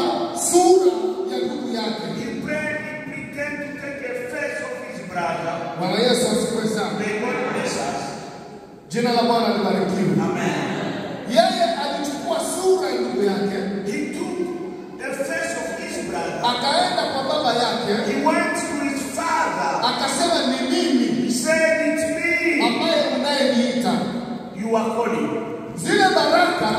Speaker 3: sura ya ndugu yake.
Speaker 6: He pretend to take a face of his brother.
Speaker 3: Bwana Yesu asifiwe sana.
Speaker 6: May God bless us.
Speaker 3: Jina la Bwana libarikiwe.
Speaker 6: Amen.
Speaker 3: Yeye alichukua sura ya ndugu yake.
Speaker 6: He took the face of his brother.
Speaker 3: Akaenda kwa baba yake.
Speaker 6: He went to his father.
Speaker 3: Akasema ni mimi.
Speaker 6: He said it's me.
Speaker 3: Ambaye unayeniita.
Speaker 6: You are calling.
Speaker 3: Zile baraka,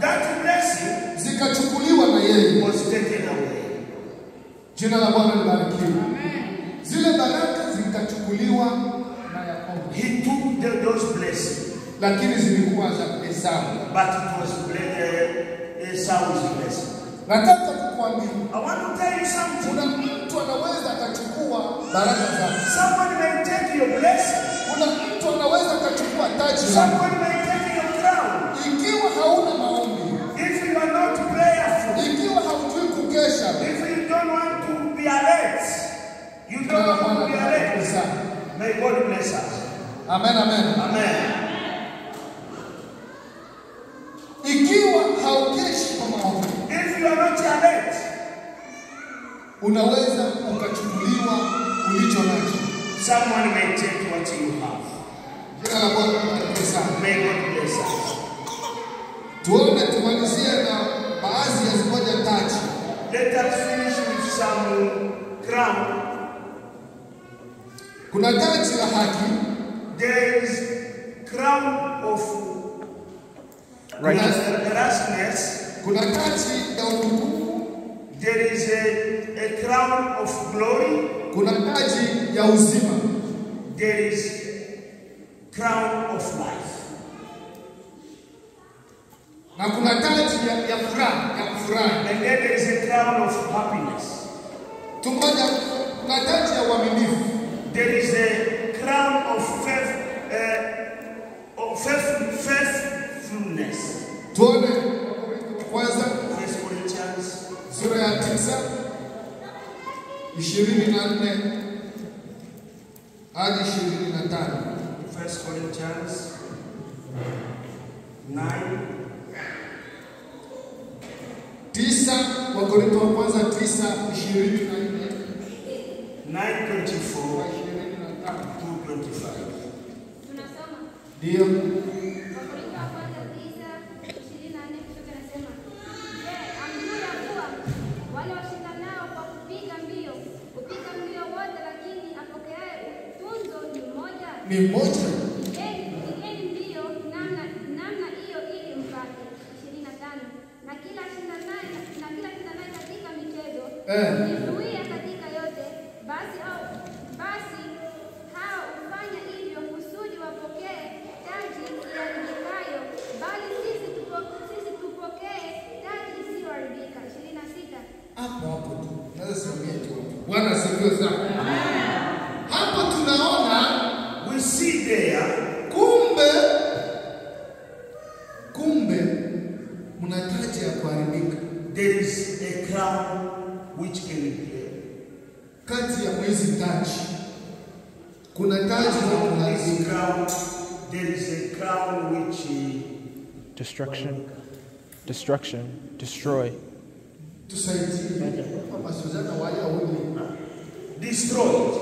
Speaker 6: that blessing,
Speaker 3: zikachukuliwa na yeye.
Speaker 6: Was taken away.
Speaker 3: Jina la Bwana libarikiwe. Amen. Zile baraka zikachukuliwa na Yakobo.
Speaker 6: He took those blessings.
Speaker 3: Lakini zilikuwa za Esau.
Speaker 6: But it was Esau's blessing.
Speaker 3: Nataka kukuambia,
Speaker 6: I want to tell you something.
Speaker 3: Kuna mtu anaweza akachukua baraka zako.
Speaker 6: Someone may take your blessing.
Speaker 3: Kuna mtu anaweza akachukua taji lako.
Speaker 6: Someone may take your crown.
Speaker 3: Ikiwa hauna maombi,
Speaker 6: if you are not prayerful,
Speaker 3: ikiwa haujui kukesha,
Speaker 6: if you don't want to be alert, you don't want to be alert. May God bless us.
Speaker 3: Amen, amen.
Speaker 6: Amen.
Speaker 3: Ikiwa haukeshi kwa maombi,
Speaker 6: if you are not alert,
Speaker 3: unaweza ukachukuliwa ulicho nacho.
Speaker 6: Someone may take what you have.
Speaker 3: Jina la Bwana libarikiwe sana.
Speaker 6: May God bless us.
Speaker 3: Tuone tumalizie na baadhi ya zimoja taji.
Speaker 6: Let us finish with some crown.
Speaker 3: Kuna taji la haki.
Speaker 6: There is crown of righteousness.
Speaker 3: Kuna taji ya utukufu.
Speaker 6: There is a crown of glory.
Speaker 3: Kuna taji ya uzima.
Speaker 6: There is crown of life.
Speaker 3: Na kuna taji ya furaha, ya kufurahi.
Speaker 6: And then there is a crown of happiness.
Speaker 3: Tungoja, kuna taji ya uaminifu.
Speaker 6: There is a crown of faith, faithfulness.
Speaker 3: Tuone kwanza
Speaker 6: First Corinthians
Speaker 3: sura ya 9 24 hadi 25.
Speaker 6: First Corinthians 9
Speaker 3: 9 Wakorintho wa kwanza 9:24
Speaker 6: 9:24 to 25.
Speaker 7: Tunasoma.
Speaker 3: Ndio.
Speaker 7: Wakorintho wa kwanza 9:24 kushuka nasema, je, hamjui ya kuwa wale washindanao kwa kupiga mbio hupiga mbio wote, lakini apokeaye tunzo ni mmoja?
Speaker 3: Ni mmoja.
Speaker 7: Pigeni mbio namna hiyo ili mpate. 25. Na kila shindanaye katika michezo hujizuia katika yote, basi hao hufanya hivyo kusudi wapokee taji iharibikayo, bali sisi tupokee taji isiyoharibika. 26.
Speaker 3: Hapo hapo tu. Naweza simamia tu. Bwana asifiwe sana. Hapo tunaona,
Speaker 6: we see there, kumbe
Speaker 3: mna taji ya kuharibika.
Speaker 6: a crown which can be
Speaker 3: Kati ya mwezi taji kuna taji za kuharibika.
Speaker 6: crown. There is a crown which
Speaker 1: Destruction. Destruction. Destroy.
Speaker 3: Tusaidie Mama Suzana wale wawili.
Speaker 6: Destroyed.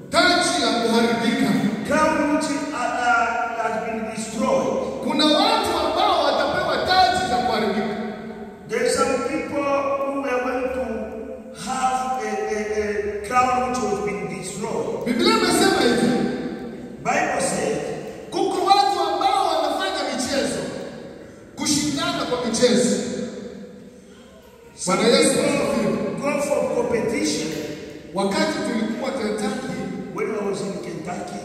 Speaker 3: Taji la kuharibika.
Speaker 6: Crown which has been destroyed.
Speaker 3: Kuna watu ambao watapewa taji za kuharibika.
Speaker 6: There are some people who are going to have a crown which has been destroyed.
Speaker 3: Biblia imesema hivi,
Speaker 6: Bible said
Speaker 3: kuko watu ambao wanafanya michezo, kushindana kwa michezo. Bwana Yesu asifiwe.
Speaker 6: Go for competition.
Speaker 3: Wakati tulikuwa Kentucky,
Speaker 6: When I was in Kentucky,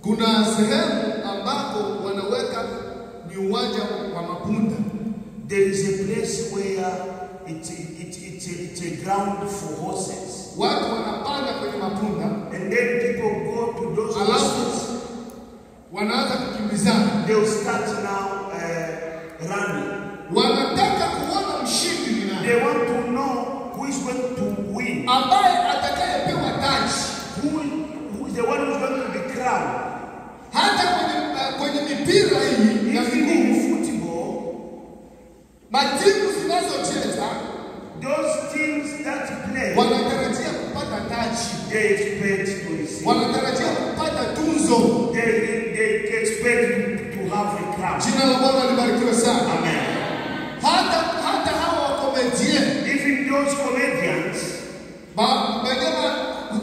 Speaker 3: kuna sehemu ambako wanaweka ni uwanja wa mapunda.
Speaker 6: There is a place where it's a ground for horses.
Speaker 3: Watu wanapanda kwenye mapunda.
Speaker 6: And then people go to those
Speaker 3: Alafu
Speaker 6: horses.
Speaker 3: wanaanza kukimbizana.
Speaker 6: They will start now running.
Speaker 3: Wanataka kuona mshindi ni nani.
Speaker 6: They want to know who is going to win.
Speaker 3: Ambaye atakayepewa taji.
Speaker 6: Who is the one who is going to be crowned.
Speaker 3: Hata kwenye mipira hii ya miguu,
Speaker 6: football,
Speaker 3: matimu zinazocheza,
Speaker 6: those teams that play,
Speaker 3: wanatarajia kupata taji.
Speaker 6: They expect to receive.
Speaker 3: Wanatarajia kupata tunzo.
Speaker 6: They expect to have a crown.
Speaker 3: Jina la Bwana libarikiwe sana.
Speaker 6: Amen.
Speaker 3: Hata hawa wakomedie,
Speaker 6: even those comedians,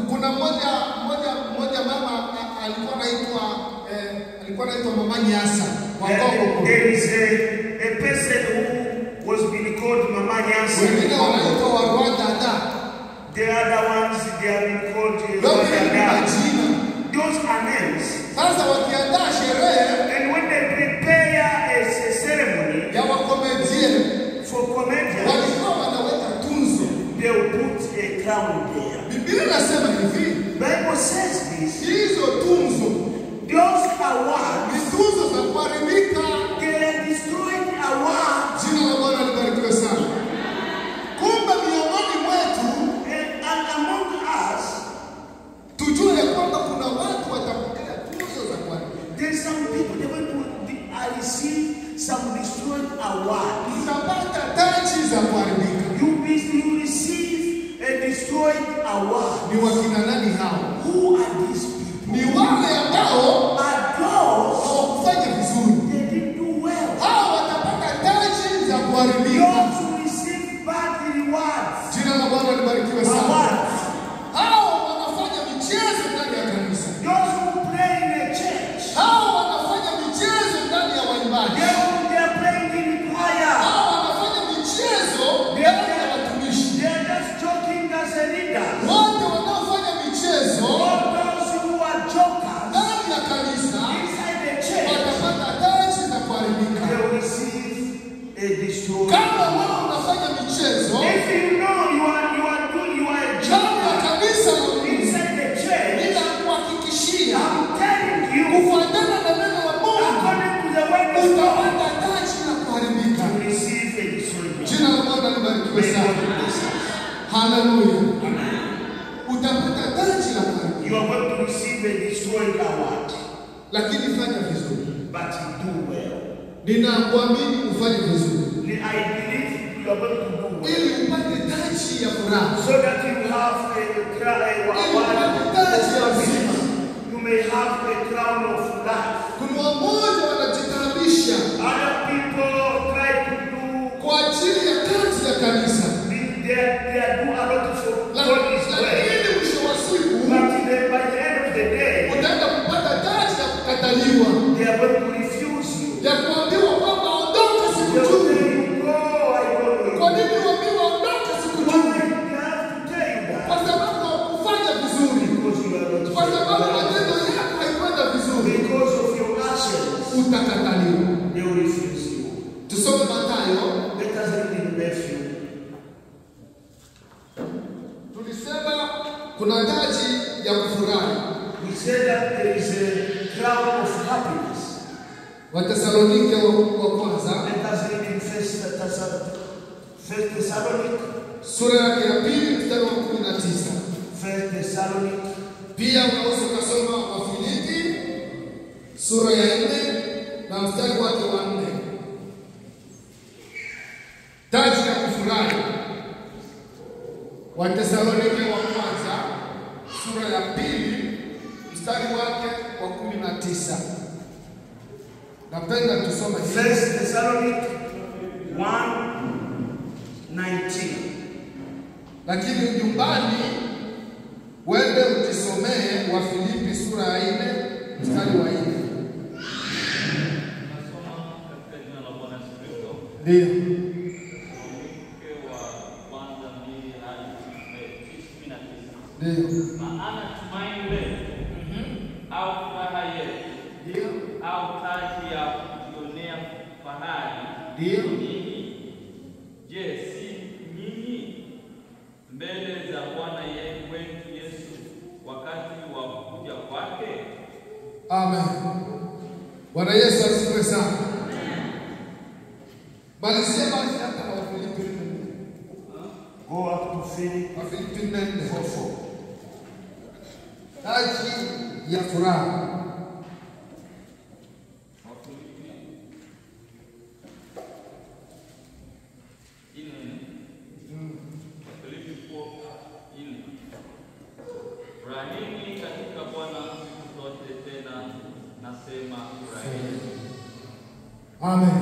Speaker 3: kuna mmoja mama alikuwa anaitwa Mama Nyasa wa Kongo.
Speaker 6: There is a person who was being called Mama Nyasa.
Speaker 3: Wengine wanaitwa wa Rwanda da.
Speaker 6: The other ones they have been called Rwanda. Those are names.
Speaker 3: Sasa wakiandaa sherehe,
Speaker 6: and when they prepare a ceremony
Speaker 3: ya wakomedie,
Speaker 6: for comedians,
Speaker 3: walikuwa wanaweka tunzo.
Speaker 6: They will put a crown there.
Speaker 3: Biblia inasema hivi,
Speaker 6: Bible says this.
Speaker 3: Hizo tunzo,
Speaker 6: those awards,
Speaker 3: ni tunzo za kuharibika.
Speaker 6: They are destroyed awards.
Speaker 3: Jina la Bwana libarikiwe sana. Kumbe miongoni mwetu,
Speaker 6: and among us,
Speaker 3: tujue kwamba kuna watu watapokea tuzo za kuharibika.
Speaker 6: There are some people they want to receive some destroyed awards.
Speaker 3: Mtapata taji za kuharibika.
Speaker 6: You receive a destroyed award.
Speaker 3: Ni wakina nani hao?
Speaker 6: Who are these people?
Speaker 3: Ni wale ambao
Speaker 6: are those
Speaker 3: hawakufanya vizuri.
Speaker 6: They didn't do well.
Speaker 3: Hao watapata taji za kuharibika.
Speaker 6: Those who receive bad rewards.
Speaker 3: Jina la Bwana libarikiwe sana.
Speaker 6: Awards.
Speaker 3: Hao wanafanya michezo ndani ya kanisa.
Speaker 6: Those who play in the church.
Speaker 3: Hao wanafanya michezo ndani ya waimbaji.
Speaker 6: They are playing in choir.
Speaker 3: Hao wanafanya michezo ndani ya watumishi.
Speaker 6: They are just joking as a leader.
Speaker 3: Wote wanaofanya michezo
Speaker 6: All those who are jokers
Speaker 3: ndani ya kanisa
Speaker 6: inside the church,
Speaker 3: watapata taji za kuharibika.
Speaker 6: They will receive a destroyed.
Speaker 3: Kama wewe unafanya michezo,
Speaker 6: if you know you are a
Speaker 3: ndani ya
Speaker 6: joker
Speaker 3: kanisa la Mungu,
Speaker 6: inside the church,
Speaker 3: ninakuhakikishia,
Speaker 6: I'm telling you,
Speaker 3: kufuatana na neno la Mungu,
Speaker 6: according to the word of God,
Speaker 3: utapata taji la kuharibika.
Speaker 6: you receive a destroyed.
Speaker 3: Jina la Bwana libarikiwe
Speaker 6: May
Speaker 3: sana.
Speaker 6: God bless us.
Speaker 3: Haleluya.
Speaker 6: Amen.
Speaker 3: Utapata taji la kuharibika.
Speaker 6: You are going to receive a destroyed award.
Speaker 3: Lakini fanya vizuri.
Speaker 6: But do well.
Speaker 3: Ninakuamini ufanye vizuri.
Speaker 6: I believe you are going to do well.
Speaker 3: Ili upate taji ya furaha.
Speaker 6: So that you have a crown
Speaker 3: Ili upate taji ya uzima.
Speaker 6: You may have a crown of life.
Speaker 3: Kuna wamoja wanajitaabisha
Speaker 6: Other people try to do
Speaker 3: kwa ajili ya kazi ya kanisa.
Speaker 6: They do a lot for God's work.
Speaker 3: Lakini mwisho wa siku
Speaker 6: But by the end of the day,
Speaker 3: utaenda kupata taji ya kukataliwa.
Speaker 6: They are going to refuse you.
Speaker 3: Ya kuambiwa kwamba ondoka
Speaker 6: They will
Speaker 3: sikujui.
Speaker 6: tell you, go, I don't know you.
Speaker 3: Kwa nini uambiwe ondoka sikujui?
Speaker 6: Why they have to tell you that?
Speaker 3: Kwa sababu haukufanya vizuri.
Speaker 6: Because you are not
Speaker 3: Kwa sababu
Speaker 6: faithful.
Speaker 3: matendo yako haikuenda vizuri.
Speaker 6: Because of your actions,
Speaker 3: Utakataliwa.
Speaker 6: they will refuse you.
Speaker 3: Tusome Mathayo.
Speaker 6: Let us read in Matthew.
Speaker 3: Tulisema kuna taji ya kufurahi.
Speaker 6: We said that there is a crown of happiness.
Speaker 3: Wathesalonike wa kwanza.
Speaker 6: Let us read in First Thessalonians,
Speaker 3: sura yake ya 2 mstari wa 19.
Speaker 6: First Thessalonians.
Speaker 3: Pia unaweza kusoma Wafilipi sura ya 4 na mstari wake wa 4. Taji ya kufurahi. Wathesalonike wa kwanza sura ya 2 mstari wake wa 19. Napenda tusome
Speaker 6: First Thessalonians 1:19.
Speaker 3: Lakini nyumbani wende ujisomee Wafilipi sura ya 4 mstari wa 4.
Speaker 2: Nasoma katika jina la Bwana Yesu Kristo.
Speaker 3: Ndio.
Speaker 2: Wathesalonike wa kwanza 2 hadi 19.
Speaker 3: Ndio.
Speaker 2: Maana tumaini letu au furaha yetu
Speaker 3: Ndio.
Speaker 2: au taji ya kujionea fahari
Speaker 3: Ndio.
Speaker 2: nini? Je, si nyinyi mbele za Bwana wetu Yesu wakati wa kuja kwake?
Speaker 3: Amen. Bwana Yesu asifiwe sana. Malizia basi hata Wafilipi 4.
Speaker 6: Go up to Philip
Speaker 3: Wafilipi 4.
Speaker 6: 4:4.
Speaker 3: Taji ya furaha.
Speaker 2: Wafilipi 4. Wafilipi 4:4. Furahini katika Bwana siku zote, tena nasema furahini.
Speaker 3: Amen.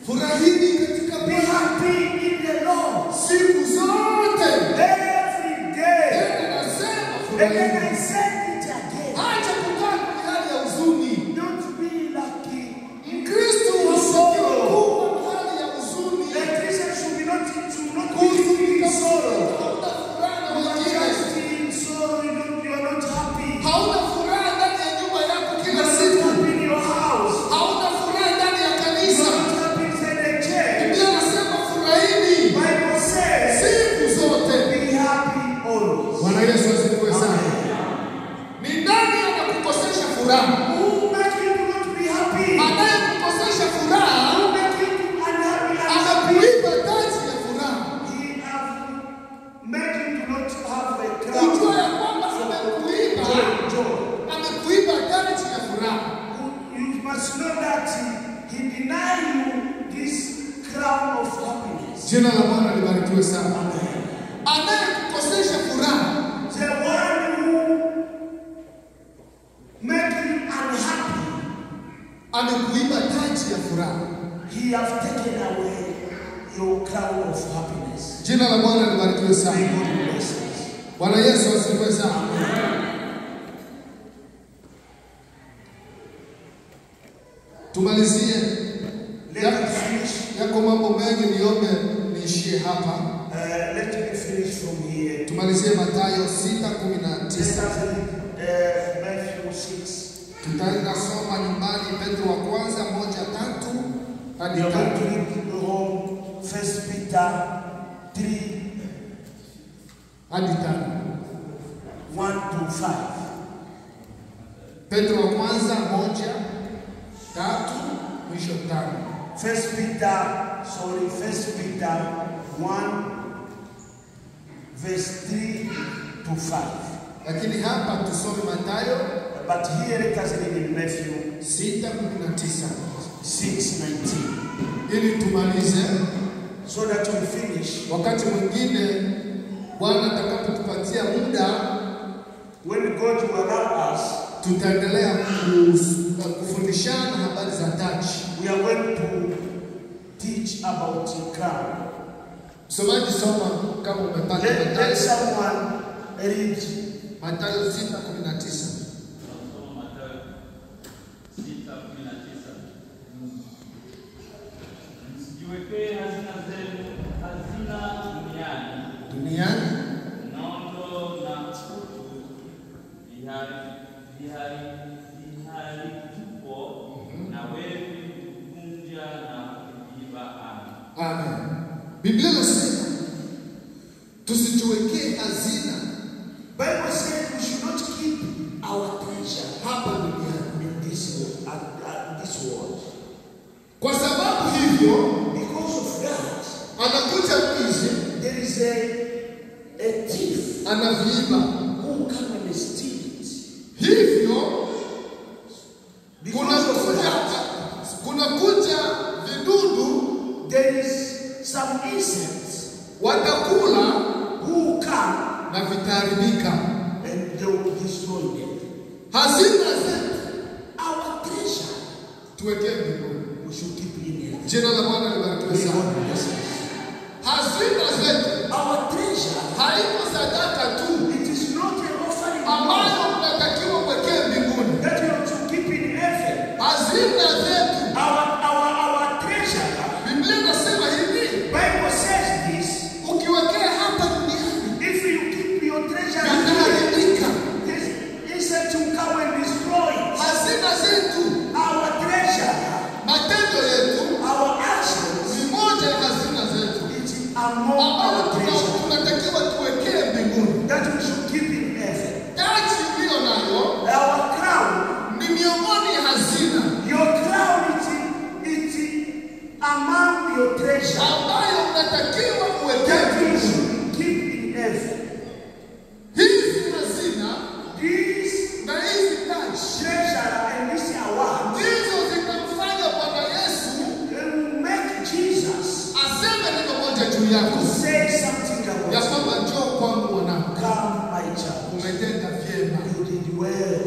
Speaker 3: Furahini katika
Speaker 6: Be
Speaker 3: Bwana
Speaker 6: happy in the Lord
Speaker 3: siku zote.
Speaker 6: every day.
Speaker 3: Tena nasema
Speaker 6: And then
Speaker 3: furahini.
Speaker 6: I said it again.
Speaker 3: Acha kukaa kwenye hali ya huzuni.
Speaker 6: Don't be like
Speaker 3: Mkristo hatakiwi kuwa na hali ya huzuni.
Speaker 6: the Christian should not be
Speaker 3: Kuhuzunika
Speaker 6: in sorrow.
Speaker 3: hauna furaha na
Speaker 6: You are
Speaker 3: wengine.
Speaker 6: just in sorrow. You are not happy.
Speaker 3: Hauna furaha ndani ya nyumba yako
Speaker 6: You
Speaker 3: kila
Speaker 6: are not
Speaker 3: siku.
Speaker 6: happy in your house.
Speaker 3: Hauna furaha ndani ya
Speaker 6: You
Speaker 3: kanisa.
Speaker 6: are not happy inside the church.
Speaker 3: Biblia inasema furahini
Speaker 6: Bible says,
Speaker 3: siku zote.
Speaker 6: be happy always.
Speaker 3: Bwana Yesu asifiwe sana. Ni nani anakukosesha furaha?
Speaker 6: Who make you to not be happy?
Speaker 3: Anayekukosesha furaha
Speaker 6: Who make you to unhappy? Unhappy?
Speaker 3: anakuiba taji ya furaha.
Speaker 6: He have made you to not have a crown.
Speaker 3: Ujue ya kwamba amekuiba,
Speaker 6: Joy, joy.
Speaker 3: amekuiba taji ya furaha.
Speaker 6: You must know that he denied you this crown of happiness.
Speaker 3: Jina la Bwana libarikiwe sana. Anayekukosesha furaha
Speaker 6: The one who make you unhappy,
Speaker 3: amekuiba taji ya furaha.
Speaker 6: he have taken away your crown of happiness.
Speaker 3: Jina la Bwana libarikiwe
Speaker 6: May
Speaker 3: sana.
Speaker 6: God bless us.
Speaker 3: Bwana Yesu asifiwe sana. Tumalizie.
Speaker 6: Let us finish.
Speaker 3: Yako mambo mengi, niombe niishie hapa.
Speaker 6: Let me finish from here.
Speaker 3: Tumalizie Mathayo 6:19.
Speaker 6: Let us read Matthew 6.
Speaker 3: Tutaenda soma nyumbani Petro wa kwanza 1:3 hadi
Speaker 6: We are going
Speaker 3: 5.
Speaker 6: to read home First Peter 3
Speaker 3: hadi 5.
Speaker 6: 1 to 5.
Speaker 3: Petro wa kwanza 1:3 mwisho 5.
Speaker 6: First Peter 1 verse 3 to 5.
Speaker 3: Lakini hapa tusome Mathayo
Speaker 6: But here let us read in Matthew
Speaker 3: 6:19
Speaker 6: 6:19.
Speaker 3: ili tumalize.
Speaker 6: So that we finish.
Speaker 3: Wakati mwingine Bwana atakapotupatia muda,
Speaker 6: When God will allow us,
Speaker 3: tutaendelea kufundishana habari za taji.
Speaker 6: we are going to teach about the crown.
Speaker 3: Msomaji, soma kama umepata
Speaker 6: Let
Speaker 3: Mathayo.
Speaker 6: someone read
Speaker 3: Mathayo 6:19.
Speaker 2: Tunasoma Mathayo 6:19. Msijiwekee hazina zenu hazina duniani,
Speaker 3: Duniani
Speaker 2: nondo na kutu viharibupo na wevi huvunja na kuiba. Amen.
Speaker 3: Amen. Biblia inasema tusijiwekee hazina
Speaker 6: Bible says we should not keep our treasure
Speaker 3: hapa duniani,
Speaker 6: in this world.
Speaker 3: kwa sababu hivyo
Speaker 6: Because of that,
Speaker 3: anaviiba.
Speaker 6: Who come and steal it.
Speaker 3: Hivyo
Speaker 6: Because of that,
Speaker 3: kunakuja vidudu
Speaker 6: there is some insects
Speaker 3: watakula
Speaker 6: who come
Speaker 3: na vitaharibika.
Speaker 6: and they will destroy them.
Speaker 3: Hazina zetu
Speaker 6: Our treasure
Speaker 3: tuwekee mbinguni.
Speaker 6: we should keep in heaven.
Speaker 3: Jina la Bwana libarikiwe
Speaker 6: May
Speaker 3: sana.
Speaker 6: God bless us.
Speaker 3: Hazina zetu
Speaker 6: Our treasure,
Speaker 3: haiko sadaka tu
Speaker 6: it is not an offering
Speaker 3: ambayo unatakiwa uwekee mbinguni.
Speaker 6: that you have to keep in heaven.
Speaker 3: Hazina zetu,
Speaker 6: Our treasure,
Speaker 3: Biblia inasema hivi,
Speaker 6: Bible says this,
Speaker 3: ukiwekea hapa duniani
Speaker 6: if you keep your treasure here,
Speaker 3: vitaharibika.
Speaker 6: this insect will come and destroy it.
Speaker 3: Hazina zetu,
Speaker 6: Our treasure,
Speaker 3: matendo yetu
Speaker 6: our actions,
Speaker 3: ni moja ya hazina zetu
Speaker 6: it's among
Speaker 3: ambayo
Speaker 6: our treasure
Speaker 3: tunatakiwa tuwekee mbinguni.
Speaker 6: that we should keep in heaven.
Speaker 3: Taji uliyo nayo
Speaker 6: Our crown,
Speaker 3: ni miongoni ya hazina
Speaker 6: your crown is among your treasure
Speaker 3: ambayo unatakiwa uwekee
Speaker 6: that you
Speaker 3: mbinguni.
Speaker 6: should keep in heaven.
Speaker 3: Hizi hazina
Speaker 6: This
Speaker 3: na hizi taji
Speaker 6: treasure and this award
Speaker 3: ndizo zitamfanya Bwana Yesu
Speaker 6: they will make Jesus
Speaker 3: aseme neno moja juu yako
Speaker 6: say something
Speaker 3: ya
Speaker 6: about you.
Speaker 3: kwamba njoo kwangu mwanangu,
Speaker 6: Come, my child,
Speaker 3: umetenda vyema.
Speaker 6: you did well.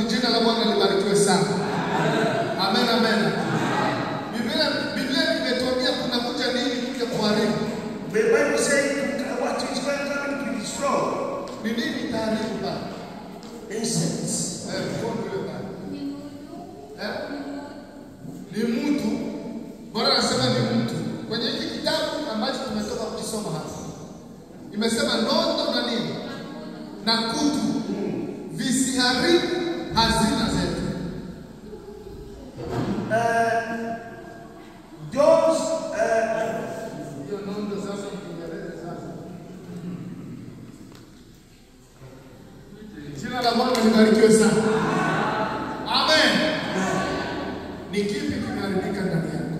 Speaker 3: Jina la Bwana libarikiwe sana. Amen, amen. Biblia imetuambia kuna kuja nini kuja kuharibu.
Speaker 6: The Bible says what is going to destroy
Speaker 3: Ni nini itaharibu baba?
Speaker 6: insects.
Speaker 3: Mkono ule baba. Ni mtu. Bwana anasema ni mtu. Kwenye hiki kitabu ambacho tumetoka kukisoma hapa, imesema nondo na nini na kutu visiharibu hazina zetu.
Speaker 6: Those
Speaker 3: Hiyo nondo sasa ni Kiingereza sasa. Jina la Bwana libarikiwe sana. Amen. Ni kipi kimeharibika ndani yako?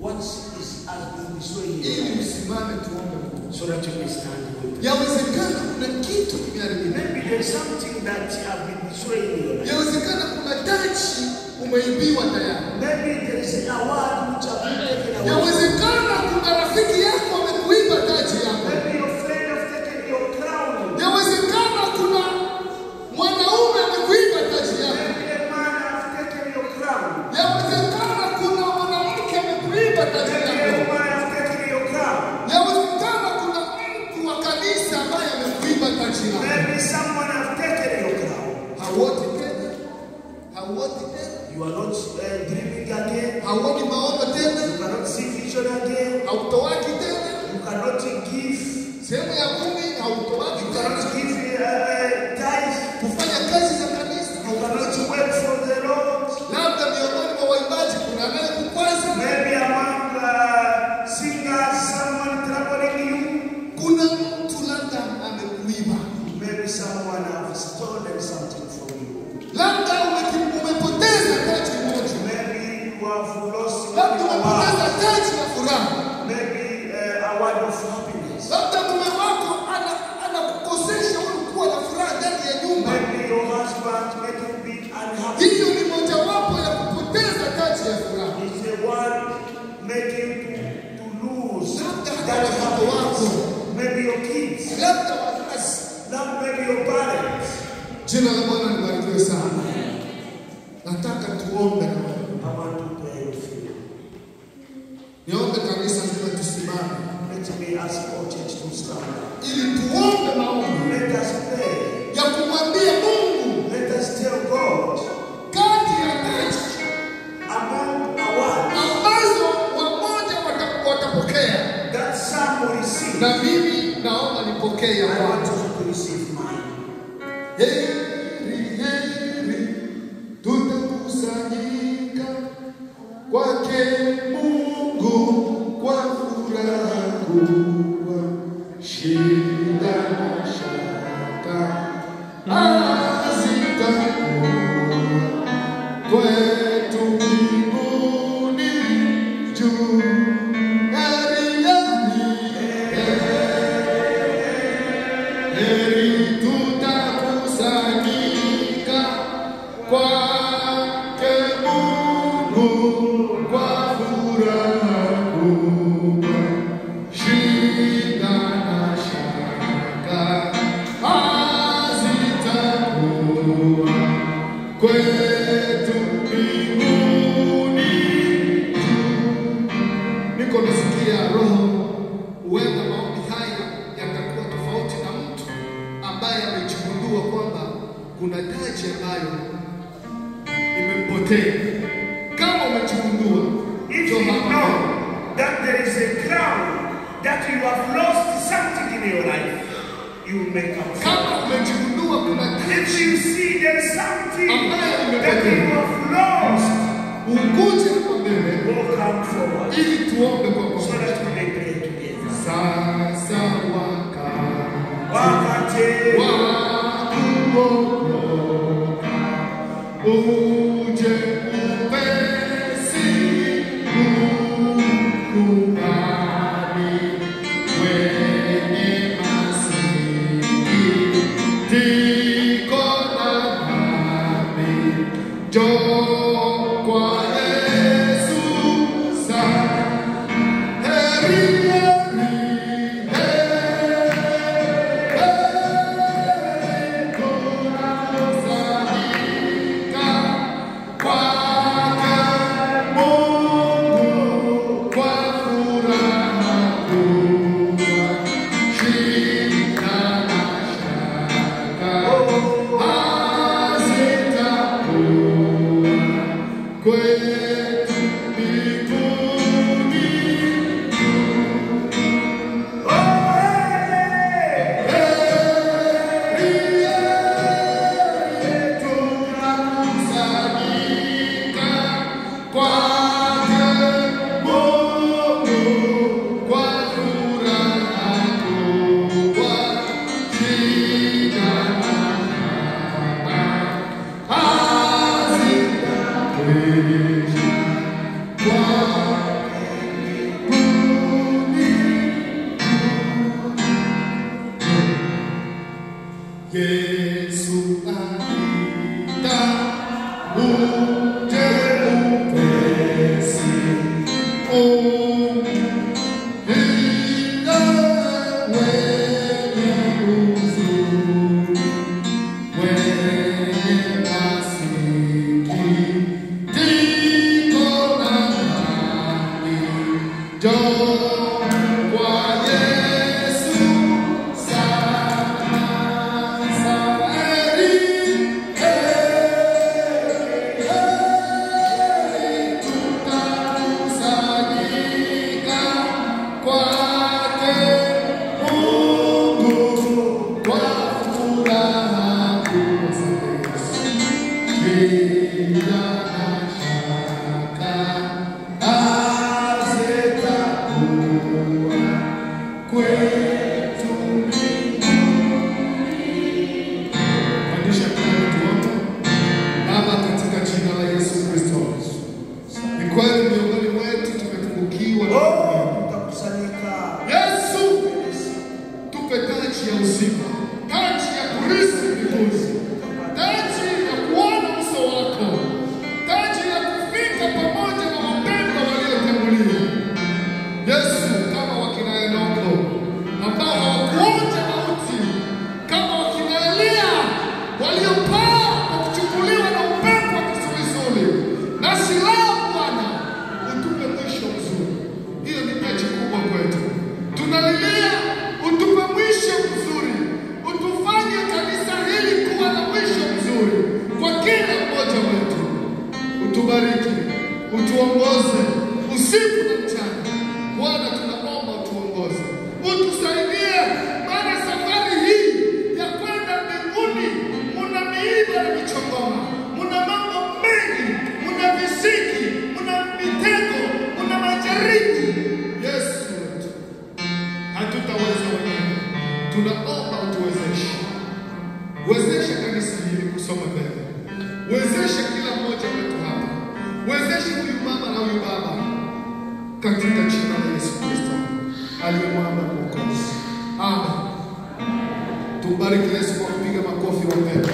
Speaker 6: What is has been destroyed here,
Speaker 3: Ili usimame tuombe Mungu.
Speaker 6: so that you may stand with.
Speaker 3: Yawezekana kuna kitu kimeharibika.
Speaker 6: Maybe there is something that have been destroying your life.
Speaker 3: Yawezekana kuna taji umeibiwa tayari.
Speaker 6: Maybe there is an award which have been taken away.
Speaker 3: Yawezekana kuna rafiki yako amekuiba taji yako.
Speaker 6: Maybe your friend have taken your crown.
Speaker 3: Yawezekana kuna mwanaume amekuiba taji yako.
Speaker 6: Maybe a man have taken your crown.
Speaker 3: Yawezekana kuna mwanamke amekuiba taji
Speaker 6: Maybe a
Speaker 3: yako.
Speaker 6: woman have taken your crown.
Speaker 3: Yawezekana kuna mtu wa kanisa ambaye amekuiba taji yako.
Speaker 6: Maybe someone have taken your crown.
Speaker 3: Hauoti tena, hauoti tena,
Speaker 6: You are not dreaming again.
Speaker 3: hauoni maono tena,
Speaker 6: You cannot see vision again.
Speaker 3: hautoaki tena,
Speaker 6: You cannot give.
Speaker 3: sehemu ya kumi hautoaki
Speaker 6: You
Speaker 3: tena,
Speaker 6: cannot give tithe.
Speaker 3: kufanya kazi za kanisa
Speaker 6: You cannot work for the Lord.
Speaker 3: labda miongoni mwa waimbaji kuna anayekukwaza,
Speaker 6: Maybe among singers, someone troubling you.
Speaker 3: kuna mtu labda amekuiba,
Speaker 6: Maybe someone have stolen something from you.
Speaker 3: labda umepoteza taji moja,
Speaker 6: Maybe you have lost
Speaker 3: labda
Speaker 6: one
Speaker 3: umepoteza
Speaker 6: award.
Speaker 3: taji ya furaha,
Speaker 6: Maybe award of happiness.
Speaker 3: labda mume wako anakukosesha wewe kuwa na furaha ndani ya nyumba.
Speaker 6: Maybe your husband make you be unhappy.
Speaker 3: Hiyo ni mojawapo ya kupoteza taji ya furaha.
Speaker 6: It's the one making to lose
Speaker 3: Labda hata
Speaker 6: that
Speaker 3: watoto wako,
Speaker 6: happiness. Maybe your kids.
Speaker 3: labda wazazi.
Speaker 6: Not maybe your parents.
Speaker 3: Jina la Bwana libarikiwe sana. Nataka tuombe na wewe.
Speaker 6: I want to pray with you.
Speaker 3: Niombe kanisa nzima tusimame
Speaker 6: Let me ask all church to stand up.
Speaker 3: ili tuombe maombi
Speaker 6: Let us pray.
Speaker 3: ya kumwambia Mungu
Speaker 6: Let us tell God
Speaker 3: kati ya taji
Speaker 6: among our
Speaker 3: ambazo wamoja watapokea
Speaker 6: that some will receive.
Speaker 3: na mimi naomba nipokee ya
Speaker 6: I want
Speaker 3: kwangu.
Speaker 6: you to receive mine.
Speaker 3: Heri, heri tutakusanyika kwake Mungu kwa furaha kubwa, shida na shaka hazitakuwa kwetu mbinguni juu. Heri, heri, heri. imepotea. Kama umejigundua,
Speaker 6: If you know that there is a crown that you have lost something in your life, you may come forward.
Speaker 3: Kama umejigundua kuna
Speaker 6: If you see there is something
Speaker 3: ambayo
Speaker 6: that you
Speaker 3: imepotea,
Speaker 6: have lost,
Speaker 3: ukuje hapa mbele
Speaker 6: go come forward
Speaker 3: ili tuombe kwa
Speaker 6: so
Speaker 3: pamoja.
Speaker 6: that we may pray together.
Speaker 3: Sasa wakati
Speaker 6: Wakati
Speaker 3: wa kuokoka uje upesi ukubali wenye masikitiko na dhambi. Njoo kwa Yesu sasa. Heri, heri, heri, tunakusanyika kwake Mungu kwa furaha kubwa. Shida na shaka hazitakuwa kwetu mbinguni. Tunakusanyika kwake Mungu kwa furaha kubwa. Shida na shaka hazitakwisha kwake mbinguni. Yesu aita uje upesi, umlinda wenye huzuni, wenye masikitiko na dhambi. Njoo kwa Yesu sasa. Heri, heri, heri, tutakusanyika kwake Mungu kwa furaha kubwa. Shida na shaka hazitakuwa kwetu mbinguni. Pandisha mkono tuombe. Baba, katika jina la Yesu Kristo, ni kweli miongoni mwetu tumepungukiwa na
Speaker 6: Oh, tutakusanyika.
Speaker 3: Yesu, tupe taji ya uzima, taji ya kurithi mbinguni, taji ya kuona uso wako, taji ya kufika pamoja na wapendwa waliotangulia. Yesu, kama wakina Enoko ambao hawakuonja mauti, kama wakina Eliya waliopaa kwa kuchukuliwa na upepo wa kisulisuli, nasi leo Bwana utupe mwisho mzuri. Hiyo ni taji kubwa kwetu. Tunalilia utupe mwisho mzuri, utufanye kanisa hili kuwa na mwisho mzuri kwa kila mmoja wetu. Utubariki, utuongoze usiku na mchana. Bwana, tunaomba utuongoze, utusaidie, maana safari hii ya kwenda mbinguni muna miiba na michongoma, muna mambo mengi, muna visiki, muna mitego, muna majaribu. Yesu wetu, hatutaweza wenyewe, tunaomba utuwezeshe. Wezesha kanisa hili kusonga mbele, wezesha kila mmoja wetu hapa, wezesha huyu mama na huyu baba, katika jina la Yesu Kristo aliye mwamba na Mwokozi. Amen. Tumbariki Yesu kwa kupiga makofi wapendwa.